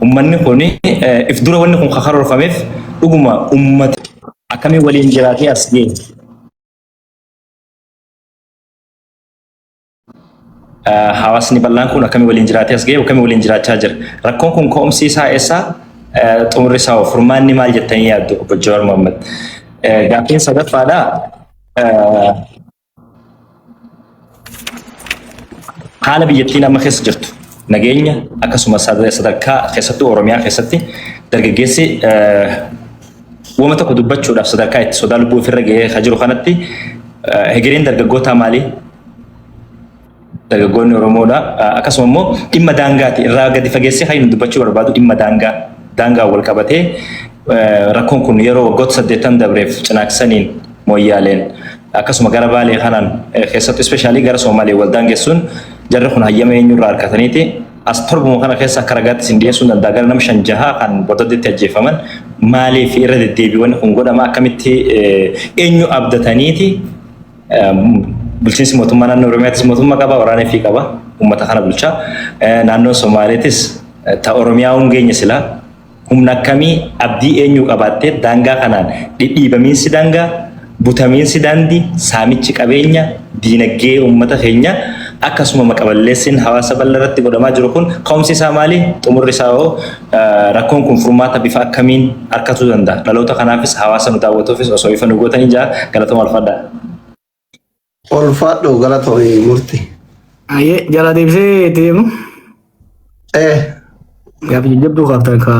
Ummanni kun if dura wanni kun karoorfameef dhuguma ummata akkamii waliin jiraatee as ga'e. Hawaasni bal'aan kun akkamii waliin jiraatee as ga'e, akkamii waliin jiraachaa jira. Rakkoon kun ka'umsi isaa eessa? Xumurri isaa hoo? Furmaanni maal jettanii yaaddu obbo Jawaar Mohammad? Gaaffiin sadaffaadha. Haala biyyattiin amma keessa jirtu nageenya akkasumas sadarkaa keessattuu Oromiyaa keessatti dargaggeessi wama tokko dubbachuudhaaf sadarkaa itti sodaa lubbuu ofirra ga'ee kan jiru kanatti hegereen dargaggootaa maali? Dargaggoonni Oromoodha. Akkasuma immoo dhimma daangaati. Irraa gadi fageessee kan inni dubbachuu barbaadu dhimma daangaa. Daangaan wal qabatee rakkoon kun yeroo waggoota 80 dabreef Cinaaksaniin, Mooyyaaleen akkasuma gara Baalee kanaan keessattuu ispeeshaalii gara Soomaalee wal daangessuun jarri kun hayyama eenyurraa harkataniiti as torbuma kana keessa akka ragaatti isin dhiyeessuu danda'a gara nama shan jaha kan bordoddeetti ajjeefaman maaliif irra deddeebiiwwan kun godhama akkamitti eenyu abdataniiti? Bulchiinsi mootummaa naannoo Oromiyaatis mootummaa qaba, waraana fi qaba, uummata kana bulcha. Naannoon Somaaleetis ta Oromiyaa hin geenye silaa humna akkamii abdii eenyuu qabaattee daangaa kanaan dhidhiibamiinsi daangaa, butamiinsi daandii, saamichi qabeenya, diinagdee uummata keenya akkasuma maqaballeessiin hawaasa bal'aa irratti godhamaa jiru kun ka'umsi isaa maali? Xumurri isaa hoo rakkoon kun furmaata bifa akkamiin argatuu danda'a? Dhaloota kanaafis hawaasa nu daawwatuufis osoo ifa nu gootanii jaa galatoma alfadhaa. Ulfaadhu galatoomi murti. Ayyee jala deebisee itti deemu. Gaaffii jajjabduu kaaftan ka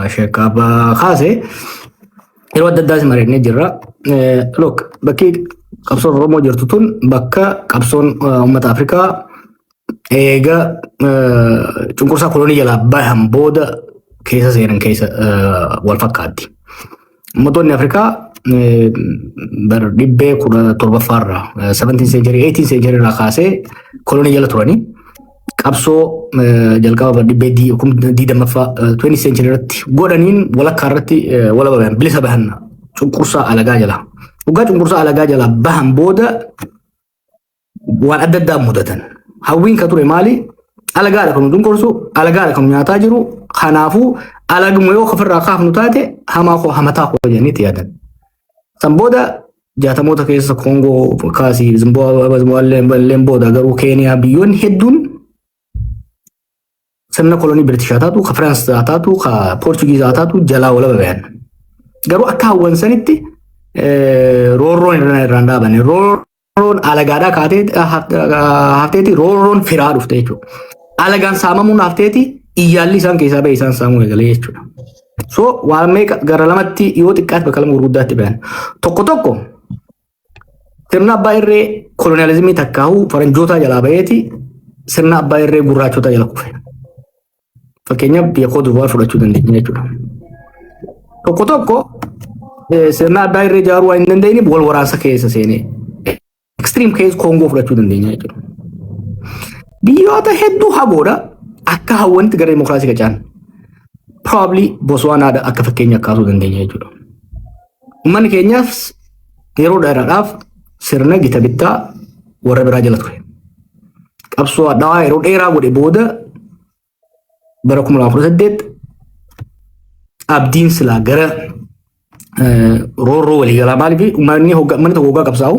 Sheek Abbaa kaase yeroo adda addaas mari'annee jirra. Look, bakki qabsoon Oromoo jirtu tun bakka qabsoon uummata Afrikaa eega cunqursaa kolonii jalaa bahan booda keessa seenan keessa wal fakkaatti. Uummattoonni Afrikaa bara dhibbee 17ffaa irraa 17 century 18 century irraa kaasee kolonii jala turanii qabsoo jalqaba bara dhibbee 20ffaa 20 century irratti godhaniin walakkaa irratti walaba bahan, bilisa bahan cunqursaa alagaa jala. Waggaa cunqursaa alagaa jala bahan booda waan adda addaa mudatan. Hawwiin ka ture maali? Alagaadha kan nu cunqursu, alagaadha kan nu nyaataa jiru. Kanaafuu alaguma yoo ofirraa kaafnu taate hamaa koo hamataa koo jedhanii itti yaadan. San booda jaatamoota keessa Koongoo kaasii Zimbaabuween booda garuu Keeniyaa biyyoonni hedduun sirna kolonii Biritish haa taatu, ka Firaans haa taatu, ka Poorchugiiz haa taatu jalaa walaba bayan. Garuu akka hawwan sanitti roorroon irraan dhaabane. Roorroon alagaadhaa kaatee hafteeti roorroon firaa dhufte jechuudha. Alagaan saamamuun hafteeti iyyaalli isaan keessaa ba'e isaan saamuu eegalee jechuudha. So waan meeqa gara lamatti yoo xiqqaate bakka lama gurguddaatti bayan. Tokko tokko sirna abbaa irree koloniyaalizimii takkaahuu faranjootaa jalaa ba'eeti sirna abbaa irree gurraachotaa jala kufe. Fakkeenyaaf biyya Koot Divuwaar fudhachuu dandeenya jechuudha. Tokko tokko sirna abbaa irree ijaaruu waan hin dandeenyeef wal waraansa keessa seenee extreme case Koongoo fudhachuu dandeenya jechuudha. Biyyoota hedduu hagoodha akka hawwanitti gara dimokiraasii qacaan. Probably Botswanaadha akka fakkeenya kaasuu dandeenya jechuudha. Uummanni keenyaaf yeroo dheeraadhaaf sirna gita bittaa warra biraa jala ture. Qabsoo hadhaawaa yeroo dheeraa godhe booda bara 2018 abdiin silaa gara roorroo waliigalaa maaliif uummanni uummanni tokko hoggaa qabsaa'u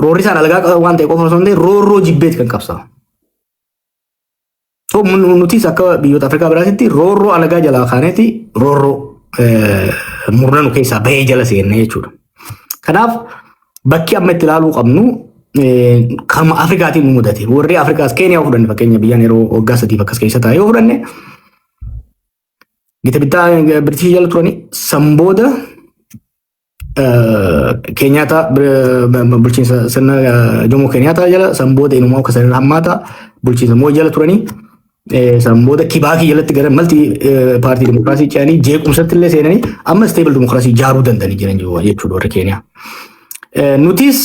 roorri isaan alagaa waan ta'e qofa osoo hin ta'in roorroo jibbeeti kan qabsaa'u. So nutis akka biyyoota Afrikaa biraatitti roorroo alagaa jalaa kaaneeti roorroo murna nu keessaa bahee jala seenne jechuudha. Kanaaf bakki amma itti ilaaluu qabnu kanuma Afrikaatiin nu mudate. Warri Afrikaas Keeniyaa yoo fudhanne, fakkeenya biyyaan yeroo waggaa 3f akkas keessa taa'e yoo fudhanne, gita bittaa Biritish jala turani san booda Keenyaataa bulchiinsa sirna Jomoo Keenyaataa jala, san booda inumaa akka sanirra hammaata bulchiinsa Mooyi jala turanii, san booda Kibaakii jalatti gara multi party dimokiraasii ce'anii jeequmsatti illee seenanii amma stable dimokiraasii ijaaruu danda'anii jiran jechuudha warri Keeniyaa. Nutis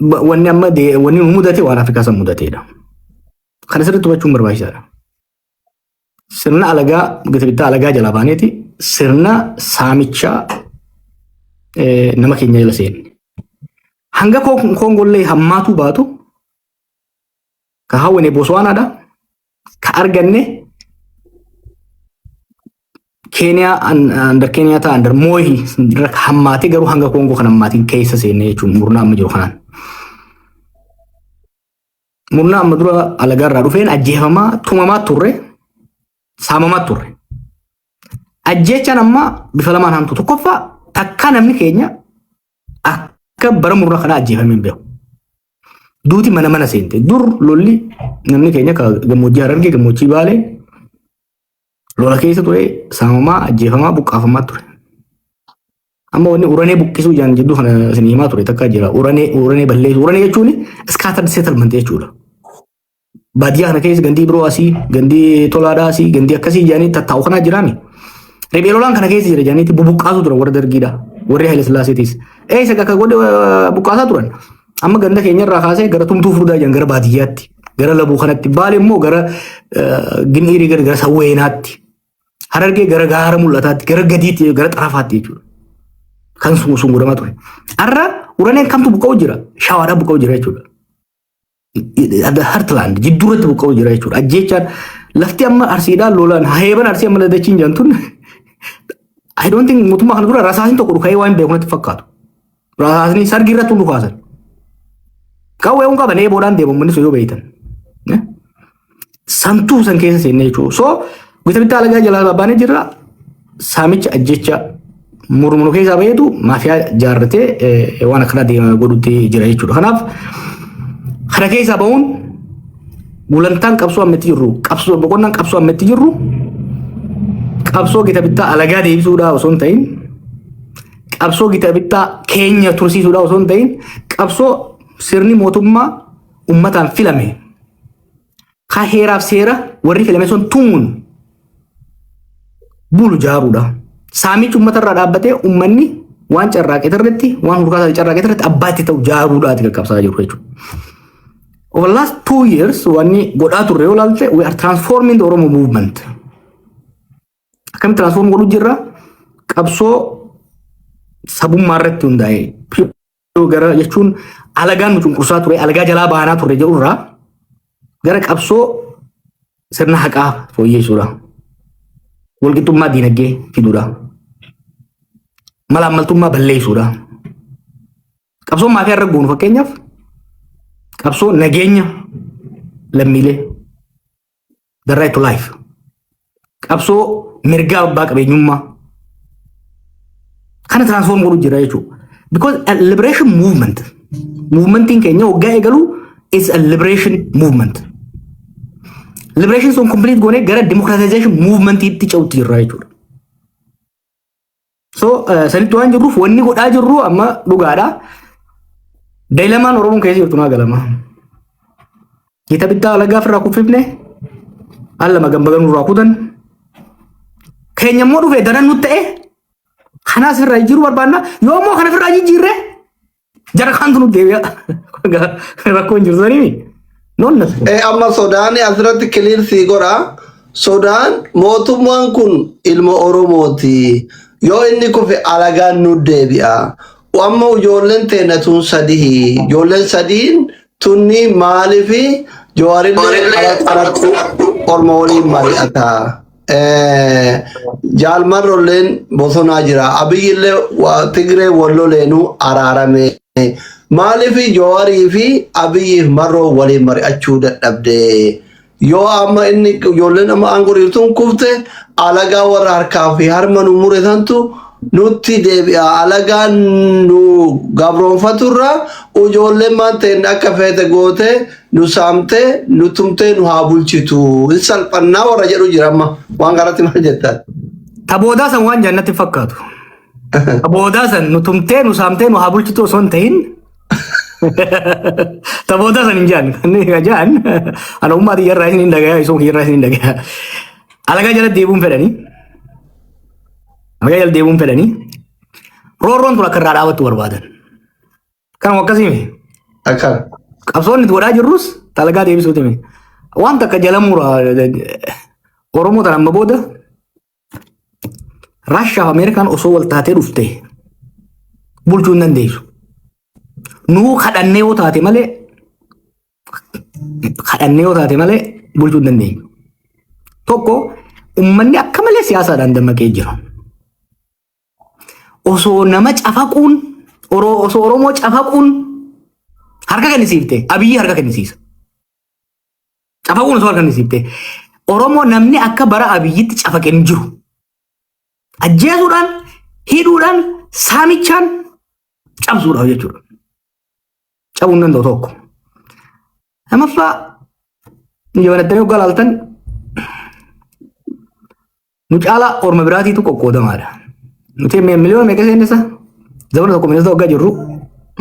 wanni amma wanni nu mudate waan Afrikaa san mudateedha. Kana sirriitti hubachuun barbaachisaadha. Sirna alagaa gita bittaa alagaa jalaa baaneeti sirna saamichaa nama keenya jala seenne. Hanga Koongollee hammaatuu baatu ka hawwine Botswaanaadha. Ka arganne Keeniyaa, under Keeniyaa ta'a, under Mooyi hammaatee, garuu hanga Koongoo kan hammaatiin keessa seenne jechuun murnaa amma jiru kanaan. Murnaa amma dura alagaarraa dhufeen ajjeefamaa, tumamaa turre, saamamaa turre. Ajjeechaan amma bifa lamaan hamtu. Tokkoffaa, takkaa namni keenya akka bara murnaa kanaa ajjeefamee hin beeku. Duuti mana mana seente. Dur lolli namni keenya gammoojjii Harargee, gammoojjii Baalee lola keessa ture, saamamaa, ajjeefamaa, buqqaafamaa ture. Amma wanni uranee buqqisuu jaan jidduu kana isin himaa ture takka jira. Uranee, uranee balleessuu. Uranee jechuun scattered settlement jechuudha. Baadiyyaa kana keessa gandii biroo asii, gandii tolaadhaa asii, gandii akkasii jedhanii tattaa'u kanaa jiraami. Riphee lolaan kana keessa jira jedhaniitti bubuqqaasuu turan warra Dargiidha. Warri Haile Sillaaseetis. Eessa akka godhe buqqaasaa turan. Amma ganda keenya irraa kaasee gara Tumtuu Furdaa jedhan, gara baadiyyaatti, gara Labuu kanatti, Baale immoo gara Gin'iirii, gara Sawweenaatti, Harargee gara gaara mul'ataatti, gara gadiitti, gara xarafaatti jechuudha. Kan sun godhamaa ture. Har'a uraneen kamtu buqqa'u jira? Shawaadhaa buqqa'u jira jechuudha. The heartland jidduurratti buqqa'u jira jechuudha. Ajjeechaan lafti amma Arsiidhaan lolaan heeban Arsii amma ladachiin jedhamtun, I don't think mootummaa kana dura rasaasni tokko dhuka'ee waan beeku natti fakkaatu. Rasaasni sargii irratti hun dhukaasan. Qawwee hun qaban, eeboodhaan deemu manni sun yoo beeytan. Santuu san keessa seenne jechuudha. So gita bittaa alagaa jalaa babbaanee jirra. Saamicha, ajjecha murmuru keessaa baheetu maafiyaa jaarratee waan akkana deema godhutti jira jechuudha. Kanaaf kana keessaa bahuun gulantaan qabsoo ammatti jirru, qabsoo boqonnaan qabsoo ammatti jirru, qabsoo gita bittaa alagaa deebisuudhaa osoo hin ta'in, qabsoo gita bittaa keenya tursiisuudhaa osoo hin ta'in, qabsoo sirni mootummaa ummataan filame ka heeraaf seera warri filame sun tumuun bulu jaaruudha. Saamichi uummatarraa dhaabbatee uummanni waan carraaqee irratti, waan hurkaasaa carraaqee irratti abbaatti ta'u jaaruudhaati qaqqabsaa jiru jechuudha. Over the last 2 years wanni godhaa turre yoo ilaalte, we are transforming the Oromo movement. Akkamitti transform godhuu jirra? Qabsoo sabummaa irratti hundaa'e gara jechuun alagaan nu cunqursaa ture, alagaa jalaa baanaa turre jedhurraa gara qabsoo sirna haqaa fooyyessuudha. Walqixxummaa diinagdee fiduudha. Malaammaltummaa balleessuudha. Qabsoon maafiyaa irra goonu, fakkeenyaaf, qabsoo nageenya lammiilee, the right to life, qabsoo mirgaa abbaa qabeenyummaa kana transform godhu jira jechuudha. Because a liberation movement, movementiin keenya waggaa eegalu is a liberation movement. Liberation sun complete goonee gara democratization movementiitti ce'utti jirra jechuudha. So sanitti waan jirruuf wanni godhaa jirru amma dhugaadha. Dilemmaan Oromoon keessa jirtu naa galama. Gita bittaa alagaa ofirraa kuffifne, al lama gambagan nurraa kutan. Keenya immoo dhufee daran nutti ta'e, kanaas irraa jijjiiruu barbaanna. Yoo immoo kana ofirraa jijjiirre jara kaantu nutti deebi'a. Rakkoon jirtu saniimi. Noonna. Amma sodaan asirratti clear sii godha. Sodaan mootummaan kun ilma Oromooti. Yoo inni kufe alagaan nu deebi'a. Amma ijoolleen teenya tun sadihi. Ijoolleen sadiin tunni maaliifi Jawaarillee alatti orma waliin mari'ata. Jaalmarrolleen bosonaa jira. Abiyyillee Tigree walloleenuu araarame. Maaliif Jawaarii fi Abiyyiif Marroo waliin mari'achuu dadhabde? Yoo amma inni ijoolleen amma aangoo jirtuun kufte, alagaa warra harkaa fi harma nu mure santu nutti deebi'a. Alagaan nu gabroonfaturra ijoolleen maan ta'e akka feete goote nu saamte, nu tumtee, nu haa bulchitu. Hin salphannaa warra jedhu jira amma. Waan kanatti maal jettan? Taboodaa san waan jannatti fakkaatu. Taboodaa san nu tumtee, nu saamtee, nu haa bulchitu osoo hin ta'in, taboodaa san hin jaan. Kan inni jaan ana ummaa xiyyarraa isin hin dhagaya, isoo kiyyarraa isin hin dhagaya. Alagaa jala deebuun fedhanii. Alagaa jala deebuun fedhanii. Roorroon tun akka irraa dhaabattu barbaadan. Kanuma akkasii miti. Akkana. Qabsoonni itti godhaa jirrus alagaa deebisuuti miti. Waan takka jala mura, Oromoo tan amma booda Raashaa fi Ameerikaan osoo wal taatee dhufte bulchuu hin dandeessu. Nuu kadhannee yoo taate malee, kadhannee yoo taate malee bulchuu hin dandeenyu. Tokko, uummanni akka malee siyaasaadhaan dammaqee jira. Osoo nama cafaquun, osoo Oromoo cafaquun harka kennisiifte, Abiyyi harka kennisiisa. Cafaquun osoo harka kennisiifte, Oromoo namni akka bara Abiyyitti cafaqee hin jiru. Ajjeesuudhaan, hidhuudhaan, saamichaan cabsuudhaaf jechuudha. Cabuu hin danda'u tokko. Lamaffaa, jabanattanii hoggaa laaltan nu caalaa orma biraatiitu qoqqoodamaadha. Nuti miliyoona meeqa seennisa? Zamana tokko ministeera hoggaa jirru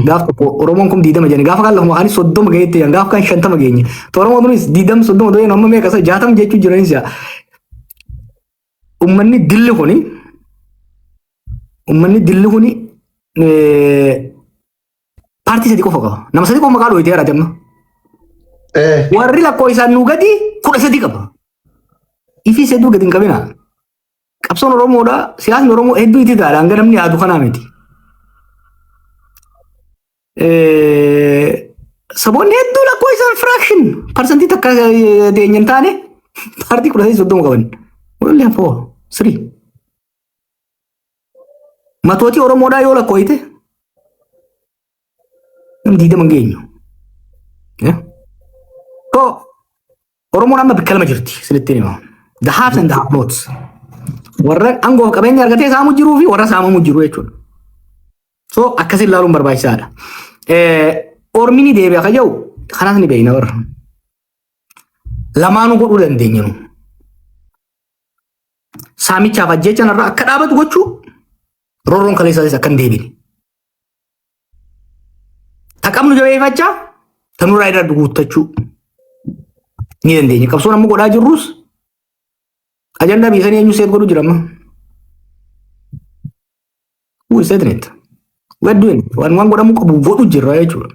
gaaf tokko Oromoon kun 20 jedhani, gaafa kaan lafuma kaanii 30 gaheetti jedhan, gaafa kaan 50 geenye. Oromoon kunis 20 30 ta'een amma meeqa isa 60 jechuu jiranis yaa. Uummanni dilli kuni paartii sadi qofa qaba. Nama sadi qofa maqaa dhooyitee jiraate amma. Warri lakkoo isaan nuu gadi 13 qaba. Ifis hedduu gadi hin qabina. Qabsoon Oromoodha. Siyaasni Oromoo hedduu itti taadha. Hanga namni yaadu kanaa miti. Saboonni hedduu lakkoo isaan fraction parsantii takka teenya hin taane paartii 13 30 qaban. We only have four, three. Matootii Oromoodhaa yoo lakkooyite namni 20 hin geenyu. So Oromoon amma bakka lama jirti isinitti hima. The haves and the have nots. Warra aangoo qabeenya argatee saamu jiruu fi warra saamamu jiru jechuudha. So akkasin ilaaluun barbaachisaadha. Ormi ni deebi'a ka jedhu kanas ni beekna warra. Lamaanuu godhuu dandeenya nu. Saamichaaf ajjechaan irraa akka dhaabatu gochuu, roorroon kaleessaatis akka hin deebine. Taqabnu jabeeffachaa tanurraa irra guuttachuu ni dandeenya. Qabsoon amma godhaa jirrus ajandaa biyya sanii eenyu set godhu jira amma? Who is setting it? We are doing it. Waan godhamuu qabu godhu jirra jechuudha.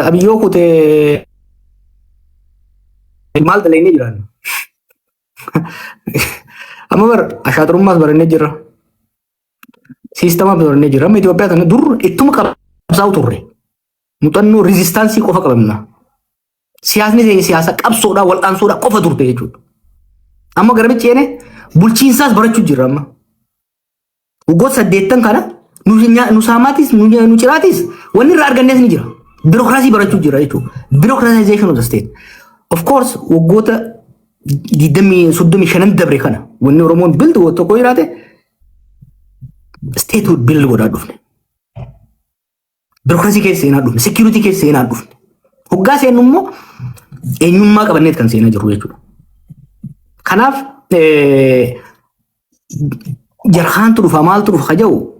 Abiyyoo kutee maal dalagnee jiraan? Amma bar ashaaturummaas barannee jirra. Siistamaas barannee jirra. Amma Itoophiyaa tana dur ittuma qabsaa'u turre. Muuxannoo resistance qofa qabna. Siyaasni keenya siyaasa qabsoodhaa, wal'aansoodhaa qofa turte jechuudha. Amma gara ceene bulchiinsaas barachuu jirra amma. Waggoota 80 kana nu saamaatis nu ciraatis wanni irraa argannees ni jira. Biirokiraasii barachuu jira jechuudha. Bureaucratization of the state. Of course, waggoota 20 35 dabre kana wanni Oromoon build tokko jiraate statehood build godhaa dhufne. Biirokiraasii keessa seenaa dhufne. Security keessa seenaa dhufne. Hoggaa seennu immoo eenyummaa qabanneet kan seenaa jirru jechuudha. Kanaaf jarhaantu dhufa, maaltu dhufa ka jedhu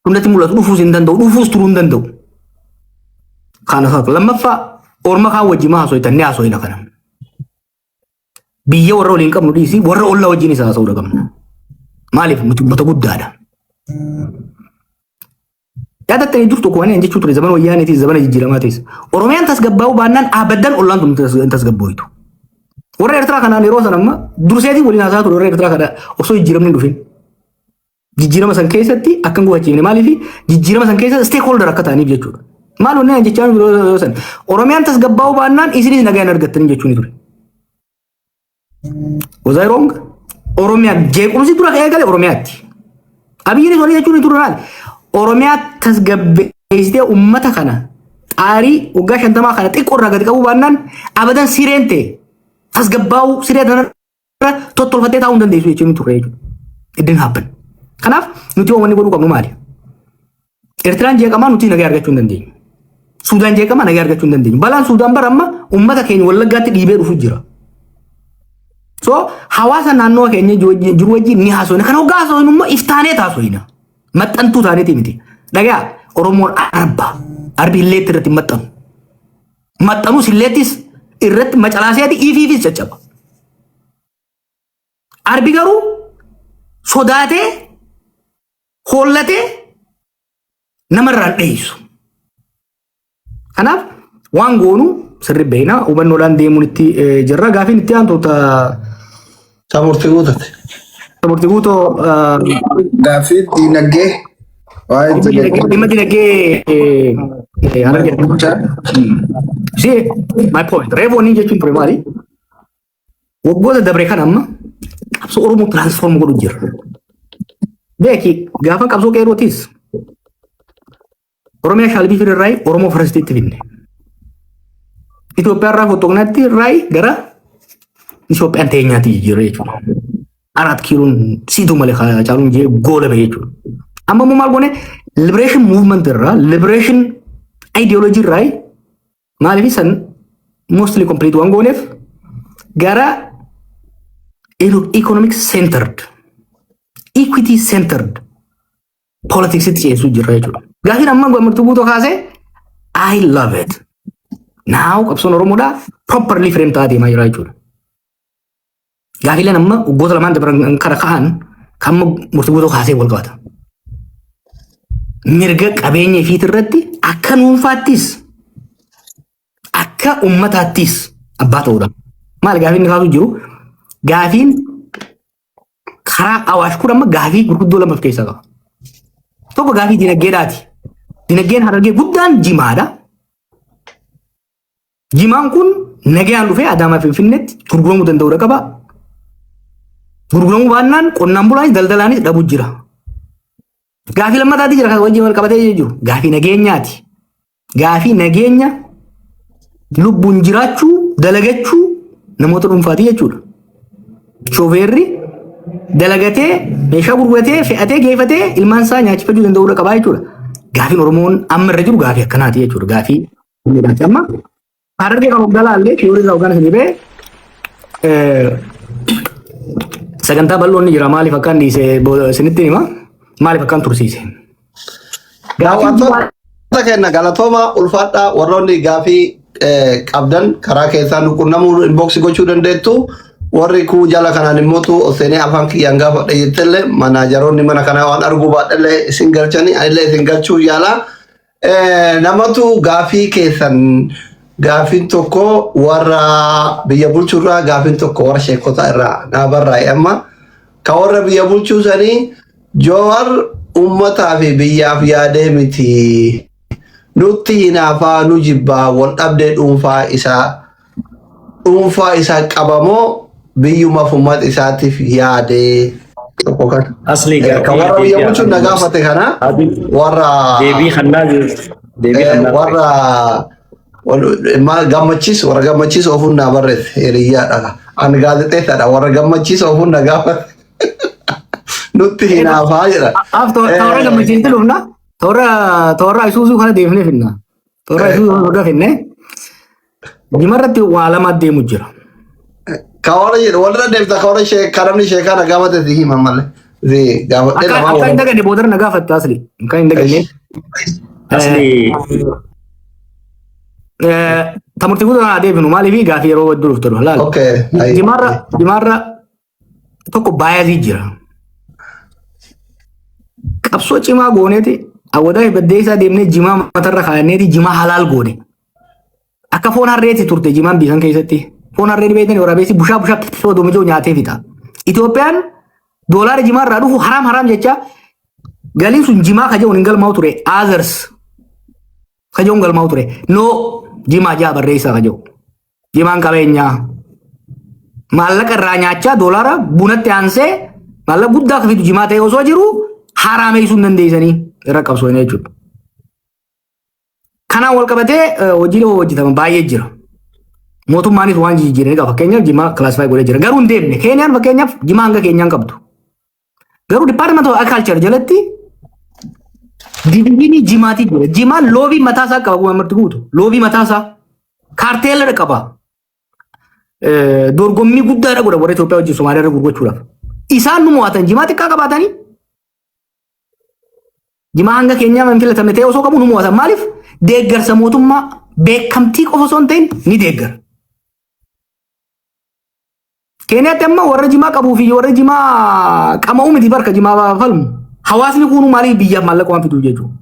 hundatti mul'atu, dhufuus hin danda'u, dhufuus turuu hin danda'u. Kana lammaffaa, orma kaan wajjin maa haasoftan? Ni haasofina kana. Biyya warra waliin qabnu dhiisii, warra ollaa wajjin isa haasa'uu qabna. Maaliif? Nuti uummata guddaadha. Yaadattanii dur tokko waan jechuu ture, zamana wayyaaneetis zamana jijjiiramaatis. Oromiyaan tasgabbaa'uu baannaan aabaddan ollaan tun hin tasgabbooytu. Warra Eertiraa kanaan yeroo san amma durseetiin waliin haasaa ture, warra Eertiraa kana osoo jijjiiramni hin dhufin. Jijjiirama san keessatti akka hin gufachiifne, maaliif jijjiirama san keessa stakeholder akka ta'aniif jechuudha. Maal wanni jechaa yeroo san? Oromiyaan tasgabbaa'uu baannaan isinis nagaa hin argattanii jechuun ture. Was I wrong? Oromiyaan jeequmsi dura eegale Oromiyaatti. Abiyyiinis walii jechuun ture maali? Oromiyaa tasgabbeessitee uummata kana xaarii waggaa 50 kana xiqqoo irraa gadi qabuu baannaan abadan sireen ta'e tasgabbaa'uu, siree kanarra tottolfattee taa'uu hin dandeessu jechuun turre jechuudha. It didn't happen. Kanaaf nuti wanni godhuu qabnu maali? Eertiraan jeeqamaa nuti nagaa argachuu hin dandeenyu. Suudaan jeeqamaa nagaa argachuu hin dandeenyu. Balaan Suudaan bara amma uummata keenya Wallaggaatti dhiibee dhufu jira. So hawaasa naannoo keenya jiru wajjin ni haasofna. Kan hoggaa haasofnu immoo iftaanee haasofna. Maxxantuu taaneeti miti. Dhagaa, Oromoon arba. Arbi illeetti irratti hin maxxanu. Maxxanus illeettis irratti macalaaseeti ifiifis caccaba. Arbi garuu sodaatee hoollatee namarraan dheessu. Kanaaf waan goonu sirri beekna, hubannoodhaan deemuun itti jirra. Gaafiin itti aantu Murtii guutate. Murtii guutoo. Gaaffii diinagdee waa'ee Dhimma dinagdee Harargee. See, my point. Reefu wanni jechuun ture maali? Waggoota dabre kan amma qabsoo Oromoo transform godhu jira. Beeki, gaafa qabsoo qeerrootis Oromiyaa shall be free irraa Oromoo firstiitti finne. Itoophiyaa irraa fotoognaatti irraa gara Itoophiyaan teenyaatti jijjiirre jechuudha. Araat kiiloon siituu malee caaluun jee goolame jechuudha. Amma immoo maal goone? Liberation movement irraa, liberation ideology irraa, maaliif san mostly complete waan gooneef, gara economic centered, equity centered politics itti ceesuu jirra jechuudha. Gaafiin amma Gammachuu Guutuu kaasee, I love it. Now qabsoon Oromoodhaa properly frame ta'aa deemaa jira jechuudha. Gaafiileen amma waggoota lamaan dabran kana ka'an kan amma Murtii Guutuu kaasee wal qabata. Mirga qabeenya ifiit irratti akka dhuunfaattis akka ummataattis abbaa ta'uudha. Maali gaafiin inni kaasu jiru? Gaafiin karaa Awaash kun amma gaafii gurguddoo lama of keessaa qaba. Tokko gaafii dinagdeedhaati. Dinagdeen Harargee guddaan jimaadha. Jimaan kun nagayaan dhufee Adaamaa Finfinneetti gurguramuu danda'uudha qaba. Gurguramuu baannaan qonnaan bulaanis daldalaanis dhabuu jira. Gaafii lammataati jira kan wajjin wal qabatee jiru. Gaafii nageenyaati. Gaafii nageenya lubbuun jiraachuu, dalagachuu namoota dhuunfaati jechuudha. Shooferri dalagatee, meeshaa gurguratee, fe'atee, geeffatee ilmaan isaa nyaachifachuu danda'uudha qabaa jechuudha. Gaafiin Oromoon amma irra jiru gaafii akkanaati jechuudha. Gaafii amma Harargee kan hoggaa laallee theory irraa hoggaan isin bee sagantaa bal'oon ni jira. Maaliif akkaan dhiise isinitti hima, maaliif akkaan tursiise. Daawwattoota keenya, galatooma, ulfaadhaa. Warroonni gaafii qabdan karaa keessaa nu qunnamuu, inbox gochuu dandeettu. Warri kuu jala kanaan immootu oseenee afaan kiyyaan gaafadha jettellee, manageroonni mana kanaa waan arguu baadhallee isin galchanii, anillee isin galchuu yaala. Namatu gaafii keessan, gaafiin tokko warra biyya bulchuurraa, gaafiin tokko warra sheekota irraa naa barraa'e. Amma ka warra biyya bulchuu sanii, Joowar uummataa fi biyyaaf yaadee miti. Nutti hinaafaa, nu jibbaa, wal dhabdee dhuunfaa isaa qabamoo biyyumaaf uummata isaatiif yaadee? Tokko kana. Asli Kan warra biyya bulchuun na gaafate kana warra deebii kannaa, deebii kannaa. Warra gammachiis, warra gammachiis ofuun naa barreesse hiriyyaadha. Ani gaazexeessaadha, warra gammachiis ofuun na gaafate. Nutti hinaafaa jedha. Af toora gammachiisti dhufna. Toora Isuuzuu kana deemnee finna. Toora Isuuzuu kana hordofaa finne. Jimarratti waa lama deemu jira. Ka warra jedhu warra deemta, ka warra ka namni sheekaa na gaafate si hima malee. Si gaafadhee Akka lamaa akka hin wal. daganne boodara na gaafatta asli. Akka hin daganne. Asli. Ta Murtii Guutuu naa deebinu, maaliif gaafii yeroo hedduu dhuftu laal. Okay. Jimaarra tokko biasii jira. Qabsoo cimaa gooneeti, Awwadaa fi Baddeessaa deemnee jimaa matarra kaa'anneeti jimaa halaal goone. Akka foon harreeti turte jimaan biisan keessatti. Foon harree beektan, waraabessi bushaa bushaa oduu mijoo nyaatee fixa. Itoophiyaan doolaara jimaa irraa dhufu haraam haraam jecha, galiin sun jimaa kajaa'uun hin galmaa'u ture. Others kajaa'uun galmaa'u ture. No, jimaa jaa barreessaa kaja'u. Jimaan qabeenyaa. Maallaqa irraa nyaachaa doolaara bunatti aansee maallaqa guddaa akka fidu jimaa ta'e osoo jiru haraameessuu hin dandeessanii irra qabsoon jechuudha. Kanaan wal qabatee hojiilee hojjetaman baay'ee jira. Mootummaanis waan jijjiiranii qaba. Fakkeenyaaf jimaa classify godhee jira. Garuu hin deemne. Keeniyaan fakkeenyaaf jimaa hanga keenyaan qabdu. Garuu Department of Agriculture jalatti divisionii jimaatii jira. Jimaan lobby mataasaa qaba, akkuma Marti Guutu. Lobby mataasaa. Cartel qaba. Dorgommii guddaadha godha warra Itoophiyaa wajjin Somaaliyaa irra gurgurachuudhaaf. Isaan nu mo'atan jimaa xiqqaa qabaatanii, jimaa hanga keenyaa hin filatamne ta'e osoo qabu nu mo'atan. Maaliif? Deeggarsa mootummaa, beekamtii qofa osoo hin ta'in ni deeggara. Keeniyaatti amma warra jimaa qabuu fi warra jimaa qama'uu miti barka jimaa falmu. Hawaasni kunuu maaliif biyyaaf maallaqa waan fiduuf jechuudha.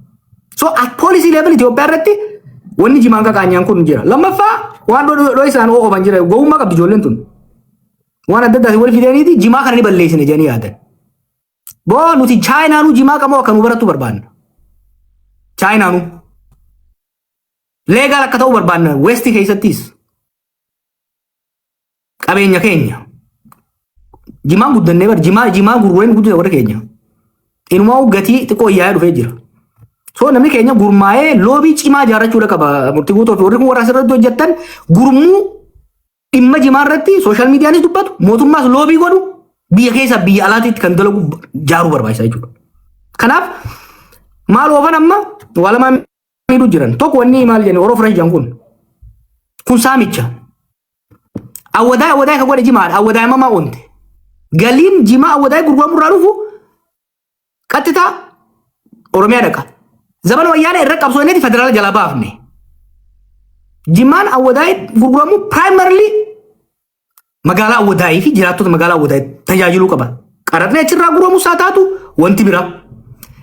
So at policy level Itoophiyaa irratti wanni jimaan qaqaanyaan kun jira. Lammaffaa, waan dhoo isaan oo'oban jira. Gowwummaa qabdi ijoolleen tun. Waan adda addaati wal fidaniiti jimaa kana ni balleessine jedhanii yaadan. Boo, nuti Chaayinaanuu jimaa qamoo akka nu barattu barbaanna. Chaayinaanuu. Legal akka ta'u barbaanna West keessattis. Qabeenya keenya. Jimaan guddannee bar jimaa gurgureen guddate warri keenya. Inumaa gatii xiqqoo yaa'ee dhufee jira. So namni keenya gurmaa'ee lobby cimaa ijaarrachuudha qaba. Murtii guutuu fi warri kun warra asirratti hojjettan gurmuu dhimma jimaa irratti social medianis dubbatu, mootummaas lobby godhu, biyya keessa biyya alaatiitti kan dalagu jaaruu barbaachisa jechuudha. Kanaaf maal oofan amma waa lamaan miidhuu jiran. Tokko, wanni maal jennu Oro Fresh jedhan kun saamicha. Awwadaa awwadaa ka godhe jimaadha. Awwadaa mamaa oonte. Galiin jimaa awwadaa gurguramu irraa dhufu qaxxitaa Oromiyaa dhaqa. Zamana Wayyaanee irra qabsooneeti federaala jalaa baafne. Jimaan Awwadaa gurguramu primarily magaalaa Awwadaayii fi jiraattota magaalaa Awwadaayii tajaajiluu qaba. Qaraxni achirraa gurguramus haa taatu wanti biraa.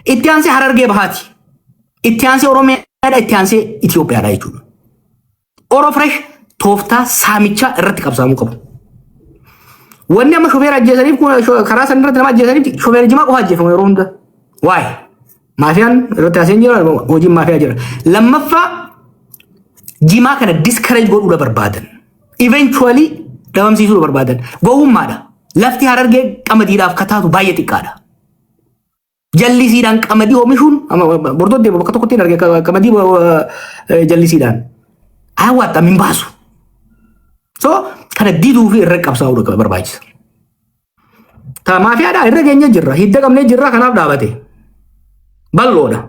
Itti aansee Harargee Bahaati. Itti aansee Oromiyaadha. Itti aansee Itoophiyaadha jechuudha. Oro Fresh tooftaa saamichaa irratti qabsaamuu qabu. Wanni amma shofeera ajjeesaniif kun karaa san irratti nama ajjeesaniif shofeera jimaa qofa ajjeefama yeroo hunda. Waa'ee maafiyaan irratti haaseen jira, hojiin maafiyaa jira. Lammaffaa, jimaa kana discourage godhuudha barbaadan. Eventually dhabamsiisuudha barbaadan. Gowwummaadha. Lafti Harargee qamadiidhaaf kataatu baay'ee xiqqaadha. Jallisiidhaan qamadii oomishuun bordoddee bakka tokkotti hin arge qamadii jallisiidhaan. Hawaata min baasu. So kana diduu fi irra qabsaa'uu barbaachisa. Ta maafiyaadhaa irra geenye jirra. Hidda qabnee jirra, kanaaf dhaabate. Bal'oodha.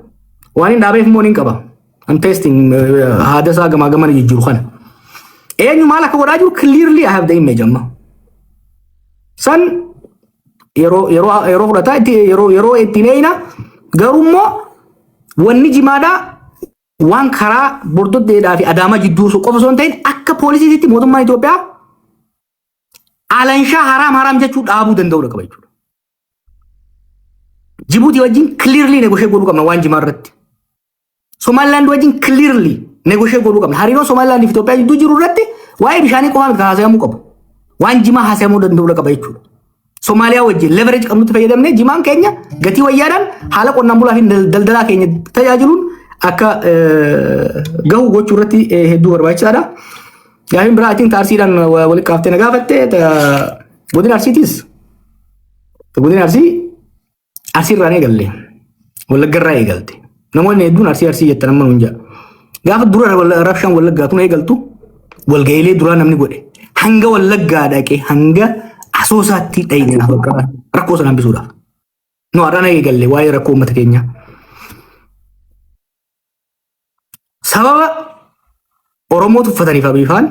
Waan hin dhaabeef immoo ni qaba. I'm testing haada isaa gamaa gamana jijjiiru kana. Eenyu maal akka godhaa jiru clearly I have the image amma. San yeroo fudhataa itti yeroo ittiin eeyina. Garuu immoo wanni jimaadhaa waan karaa Bordoddeedhaa fi Adaamaa jidduu qofa osoo hin ta'in akka poolisiitti mootummaan Itoophiyaa alanshaa haraam haraam jechuu dhaabuu danda'uu qaba jechuudha. Jibuutii wajjin clearly negotiate godhuu qabna waan jimaa irratti. Somaliland wajjin clearly negotiate godhuu qabna. Hariiroo Somaliland fi Itoophiyaa jidduu jiru irratti waa'ee bishaanii qofaa miti haasa'amuu qabu. Waan jimaa haasa'amuu danda'uu qaba jechuudha. Somaaliyaa wajjin leverage qabnutti fayyadamnee jimaan keenya gatii wayyaadhaan haala qonnaan bulaa fi daldalaa keenya tajaajiluun akka gahu gochuu irratti hedduu barbaachisaadha. Gaafiin biraa atiin taarsiidhaan walitti qaaftee na gaafatte godina Arsiitis. Godina Arsii, Arsii irraan eegalle. Wallagga irraa eegalte. Namoonni hedduun Arsii Arsii jettan amma nuun jedha. Gaafa dura rabshaan Wallaggaa tun eegaltu walga'iilee duraa namni godhe hanga Wallaggaa dhaqee hanga Asoosaatti dhayine rakkoo sana hambisuudhaaf. Nu har'aan eegalle waa'ee rakkoo uummata keenyaa. Sababa Oromoo tuffataniif Abiifaan,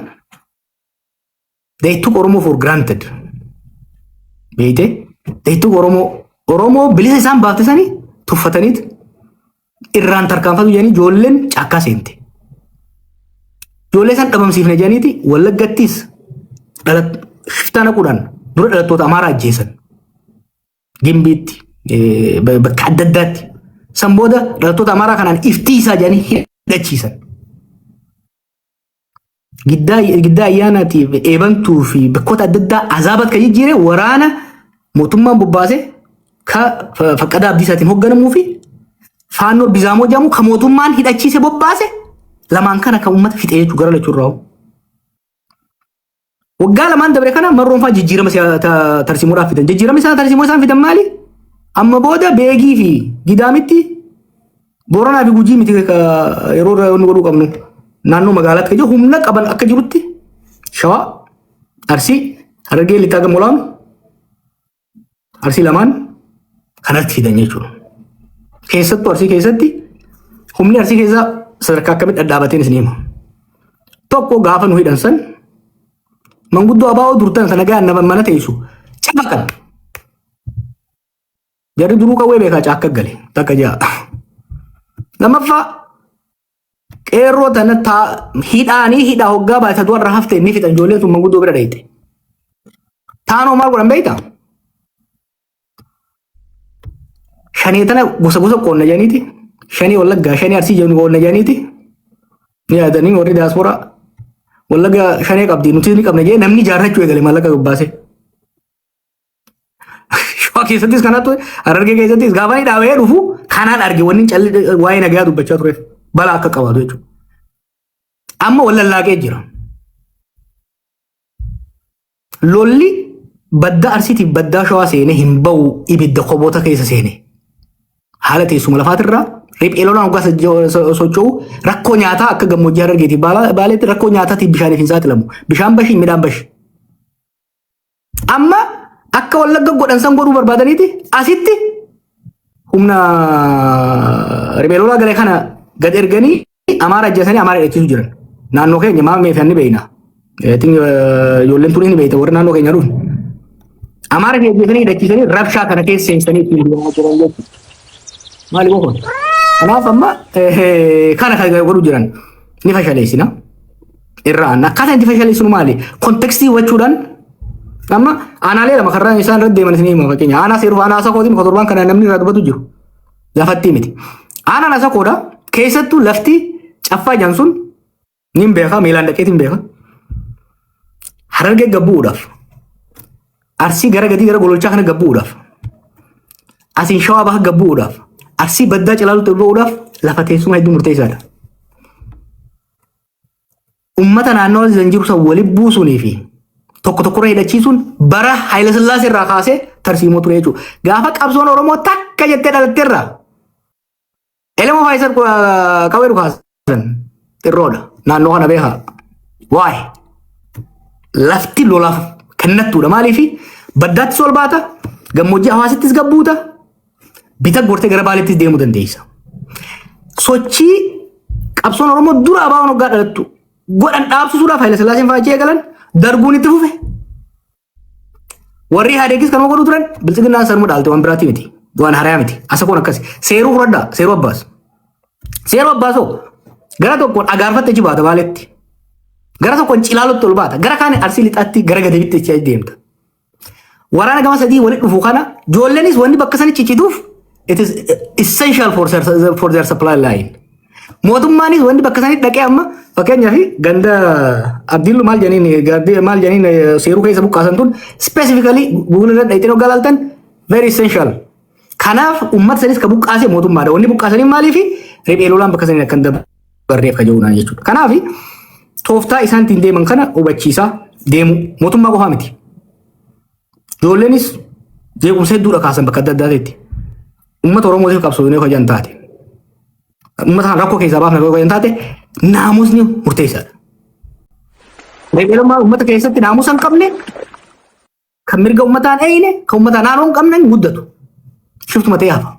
they took Oromoo for granted. Beeyte, they took Oromoo Oromoo bilisa isaan baafte sanii tuffataniit irraan tarkaanfatu jedhanii ijoolleen caakkaa seente. Ijoollee isaan dhabamsiifne jedhaniiti Wallaggattis shiftaa naquudhaan dura dhalattoota Amaaraa ajjeesan. Gimbiitti, bakka adda addaatti. San booda dhalattoota Amaaraa kanaan iftiisaa jedhanii hidhachiisan. Giddaa Ayyaanaatiif, Eebantuu fi bakkoota adda addaa azaabat kan jijjiire waraana mootummaan bobbaase ka Faqqadaa Abdiisaatiin hoogganamuu fi Faannoo Bizaamoo jedhamu ka mootummaan hidhachiise bobbaase lamaan kana kan uummata fixee jechuu gara lachuurraa. Waggaa 2n dabre kana marroonfaa jijjiirama tarsiimoodhaaf fidan. Jijjiirama isaan tarsiimoo isaan fidan maali? Amma booda Beegii fi Gidaamitti, Booranaa fi Gujii miti yeroo irraa inni godhuu qabnu. Naannoo magaalaatti kan jiru humna qaban akka jirutti Shawaa, Arsii, Harargee Lixaa gama olaanu, Arsii lamaan kanatti fidan jechuudha. Keessattuu Arsii keessatti humni Arsii keessa sadarkaa akkamitti dhadhaabateen isin hima. Tokko, gaafa nu hidhan san manguddoo abaa'oo durtan sana gahan nama mana teessu cafaqan. Jarri duruu qawwee beekaa caakka gale takka ja'a. Lammaffaa, qeerroo tana hidhaanii hidhaa hoggaa baate du'arra hafte ni fixan, ijoolleen sun manguddoo bira dhayite. Taanoo maal godhan beektaa? Shanee tana gosa gosa qoonna jedhaniiti. Shanii Wallaggaa, shanii Arsii jedhu qoonna jedhaniiti. Ni yaadanii warri diyaasporaa Wallagga shanee qabdi, nuti ni qabna jedhee namni jaarrachuu eegale maallaqa gabbaase. Shawaa keessattis kanatu, Harargee keessattis gaafa inni dhaabee dhufu kanaan arge. Wanni calli waa'ee nagayaa dubbachaa tureef balaa akka qabaatu jechuudha. Amma wal lallaaqee jira. Lolli Baddaa Arsiitiif baddaa Shawaa seenee hin bahu, ibidda koboota keessa seene. Haala teessuma lafaatirraa riphee lolaan hoggaa socho'u rakkoo nyaataa akka gammoojjii Harargeetiif Baaleetti rakkoo nyaataatiif bishaaniif hin saaxilamu. Bishaan bashi, midhaan bashi. Amma akka Wallagga godhan san godhuu barbaadaniiti asitti humna riphee lolaa galee kana gad erganii Amaara ajjeesanii Amaara hidhachiisu jiran. Naannoo keenya maal meeshaan ni beekna. Ijoolleen tuni ni beekta, warri naannoo keenya dhufne. Amaara ajjeesanii hidhachiisanii rabshaa kana keessa seensanii ittiin deemaa jiran jechuudha. Maali kun? Kanaaf amma kana kan godhu jiran ni fashaleessina. Irraa akkaataa itti fashaleessinu maali? Context hubachuudhaan amma aanaalee lama karraa isaan irra deeman isin hima. Fakkeenya aanaa Seeruu, aanaa Asakootiin kan torbaan kana namni irraa dubbatu jiru. Lafatti miti. Aanaan Asakoodha. Keessattuu lafti Caffaa jedhan sun ni beeka, miilaan dhaqeetiin beeka. Harargee gabbu'uudhaaf, Arsii gara gadii gara Gololchaa kana gabbu'uudhaaf, asiin Shawaa Baha gabbu'uudhaaf, Arsii baddaa Cilaalutti ba'uudhaaf lafa teessuma hedduu murteessaadha. Ummata naannoo san jiru san walitti buusuunii fi tokko tokkorra hidhachiisuun bara Haayila Sillaasee irraa kaasee tarsiimoo ture jechuudha. Gaafa qabsoon Oromoo takka jettee dhalatteerraa Elemoo Faayisar qawwee dhukaasan xirroodha. Naannoo kana beekaa. Waa'ee lafti lolaaf kennattuudha. Maaliif? Baddaattis ol baata, gammoojjii Hawaasittis gabbuuta, bita gortee gara Baaleettis deemuu dandeessa. Sochii qabsoon Oromoo dura abaawoon hoggaa dhalattu godhan dhaabsisuudhaaf Haayila Sillaaseen fa'aa eegalan, darguun itti fufe. Warri Ihaadeegis kanuma godhuu turan, Biltsiginnaan sanuma dhaalte, waan biraati miti. Waan harayaa miti. Asakoon akkasi. Seeruu fudhadhaa. Seeruu Abbaas. Seeruu Abbaasoo gara tokkoon Agaarfatte achi baata Baaletti. Gara tokkoon Cilaalutti ol baata. Gara kaan Arsii Lixaatti gara Gadabitti achi deemta. Waraana gama sadii walitti dhufu kana ijoolleenis wanni bakka sani ciccituuf it is essential for their supply line. Mootummaanis wanni bakka sanitti dhaqee amma fakkeenyaaf ganda Abdiillu maal jedhaniin, gardii maal jedhaniin, Seeruu keessa buqqaasan tun specifically Google irra dhaqxee hoggaa ilaaltan very essential. Kanaaf uummata sanis ka buqqaase mootummaadha. Wanni buqqaasanii maaliifi riphee lolaan bakka saniin akka hin dabarreef ka jiruudhaan jechuudha. Kanaaf tooftaa isaan ittiin deeman kana hubachiisaa deemu mootummaa qofaa miti. Ijoolleenis jeequmsa hedduudha kaasan bakka adda addaatitti. Uummata Oromootiif qabsoo yoo kajan taate, uummata kana rakkoo keessaa baafna yoo kajan taate, naamusni murteessaadha. Riphee uummata keessatti naamusa hin qabne, kan mirga uummataan eeyine, kan uummataan naannoo hin qabne hin guddatu. Shiftuma ta'ee hafa.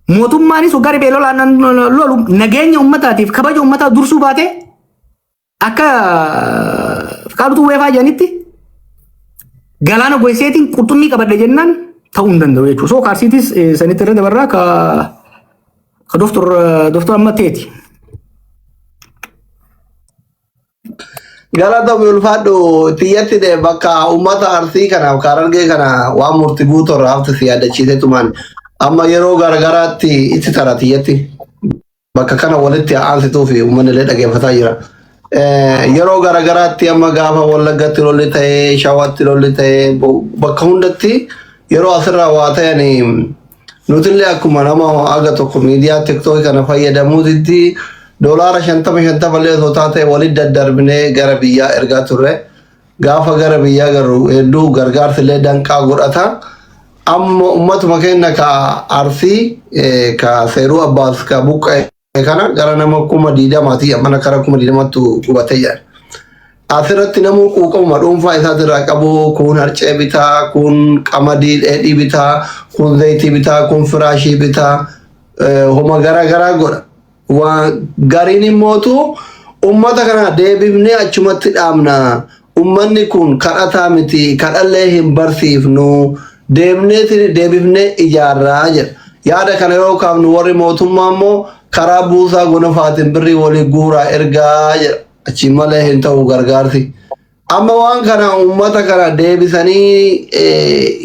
Mootummaanis waggaa riphee lolaan lolu nageenya uummataatiif kabaja uummataa dursuu baate akka Fiqaadutu weefaa jedhanitti galaana goyseetiin qurxummii qabadhe jennaan ta'uu hin danda'u jechuudha. So kaarsiitis sanitti irra dabarraa ka doftor amma teeti. Galatoomii, ulfaadhu. Tiyyatti de bakka uummata Arsii kanaaf Harargee kana waan murti guutuu irraa hafte si yaadachiisee tumaan amma yeroo garagaraatti itti tara tiyyatti bakka kana walitti aansituu fi uummanni illee dhaggeeffataa jira. Yeroo garagaraatti amma gaafa Wallaggatti lolli ta'ee, Shawaatti lolli ta'ee, bakka hundatti yeroo asirraa waa ta'an nutillee akkuma nama aga tokko miidiyaa TikTokii kana fayyadamuutitti doolaara 50 50 illee osoo taate walitti daddarbinee gara biyyaa ergaa turre. Gaafa gara biyyaa garuu hedduu gargaarsi illee danqaa godhata. Amma ummatuma keenya ka Arsii, ka Seeruu Abbaas ka buqqa'e kana gara nama 20,000ti, mana kara 20,000ttu qubatee jira. Asirratti namuu quuqamuma dhuunfaa isaatirraa qabu, kun harcee bitaa, kun qamadii dheedhii bitaa, kun zayitii bitaa, kun firaashii bitaa, homa garaa garaa godha. Waan gariin immootu ummata kana deebifnee achumatti dhaabna. Ummanni kun kadhataa miti, kadhallee hin barsiifnu, deemnee deebifnee ijaarraa jedha. Yaada kana yoo kaafnu warri mootummaa immoo karaa buusaa gonofaatiin birrii walii guuraa ergaa jedha. Achi malee hin ta'u gargaarsi. Amma waan kana uummata kana deebisanii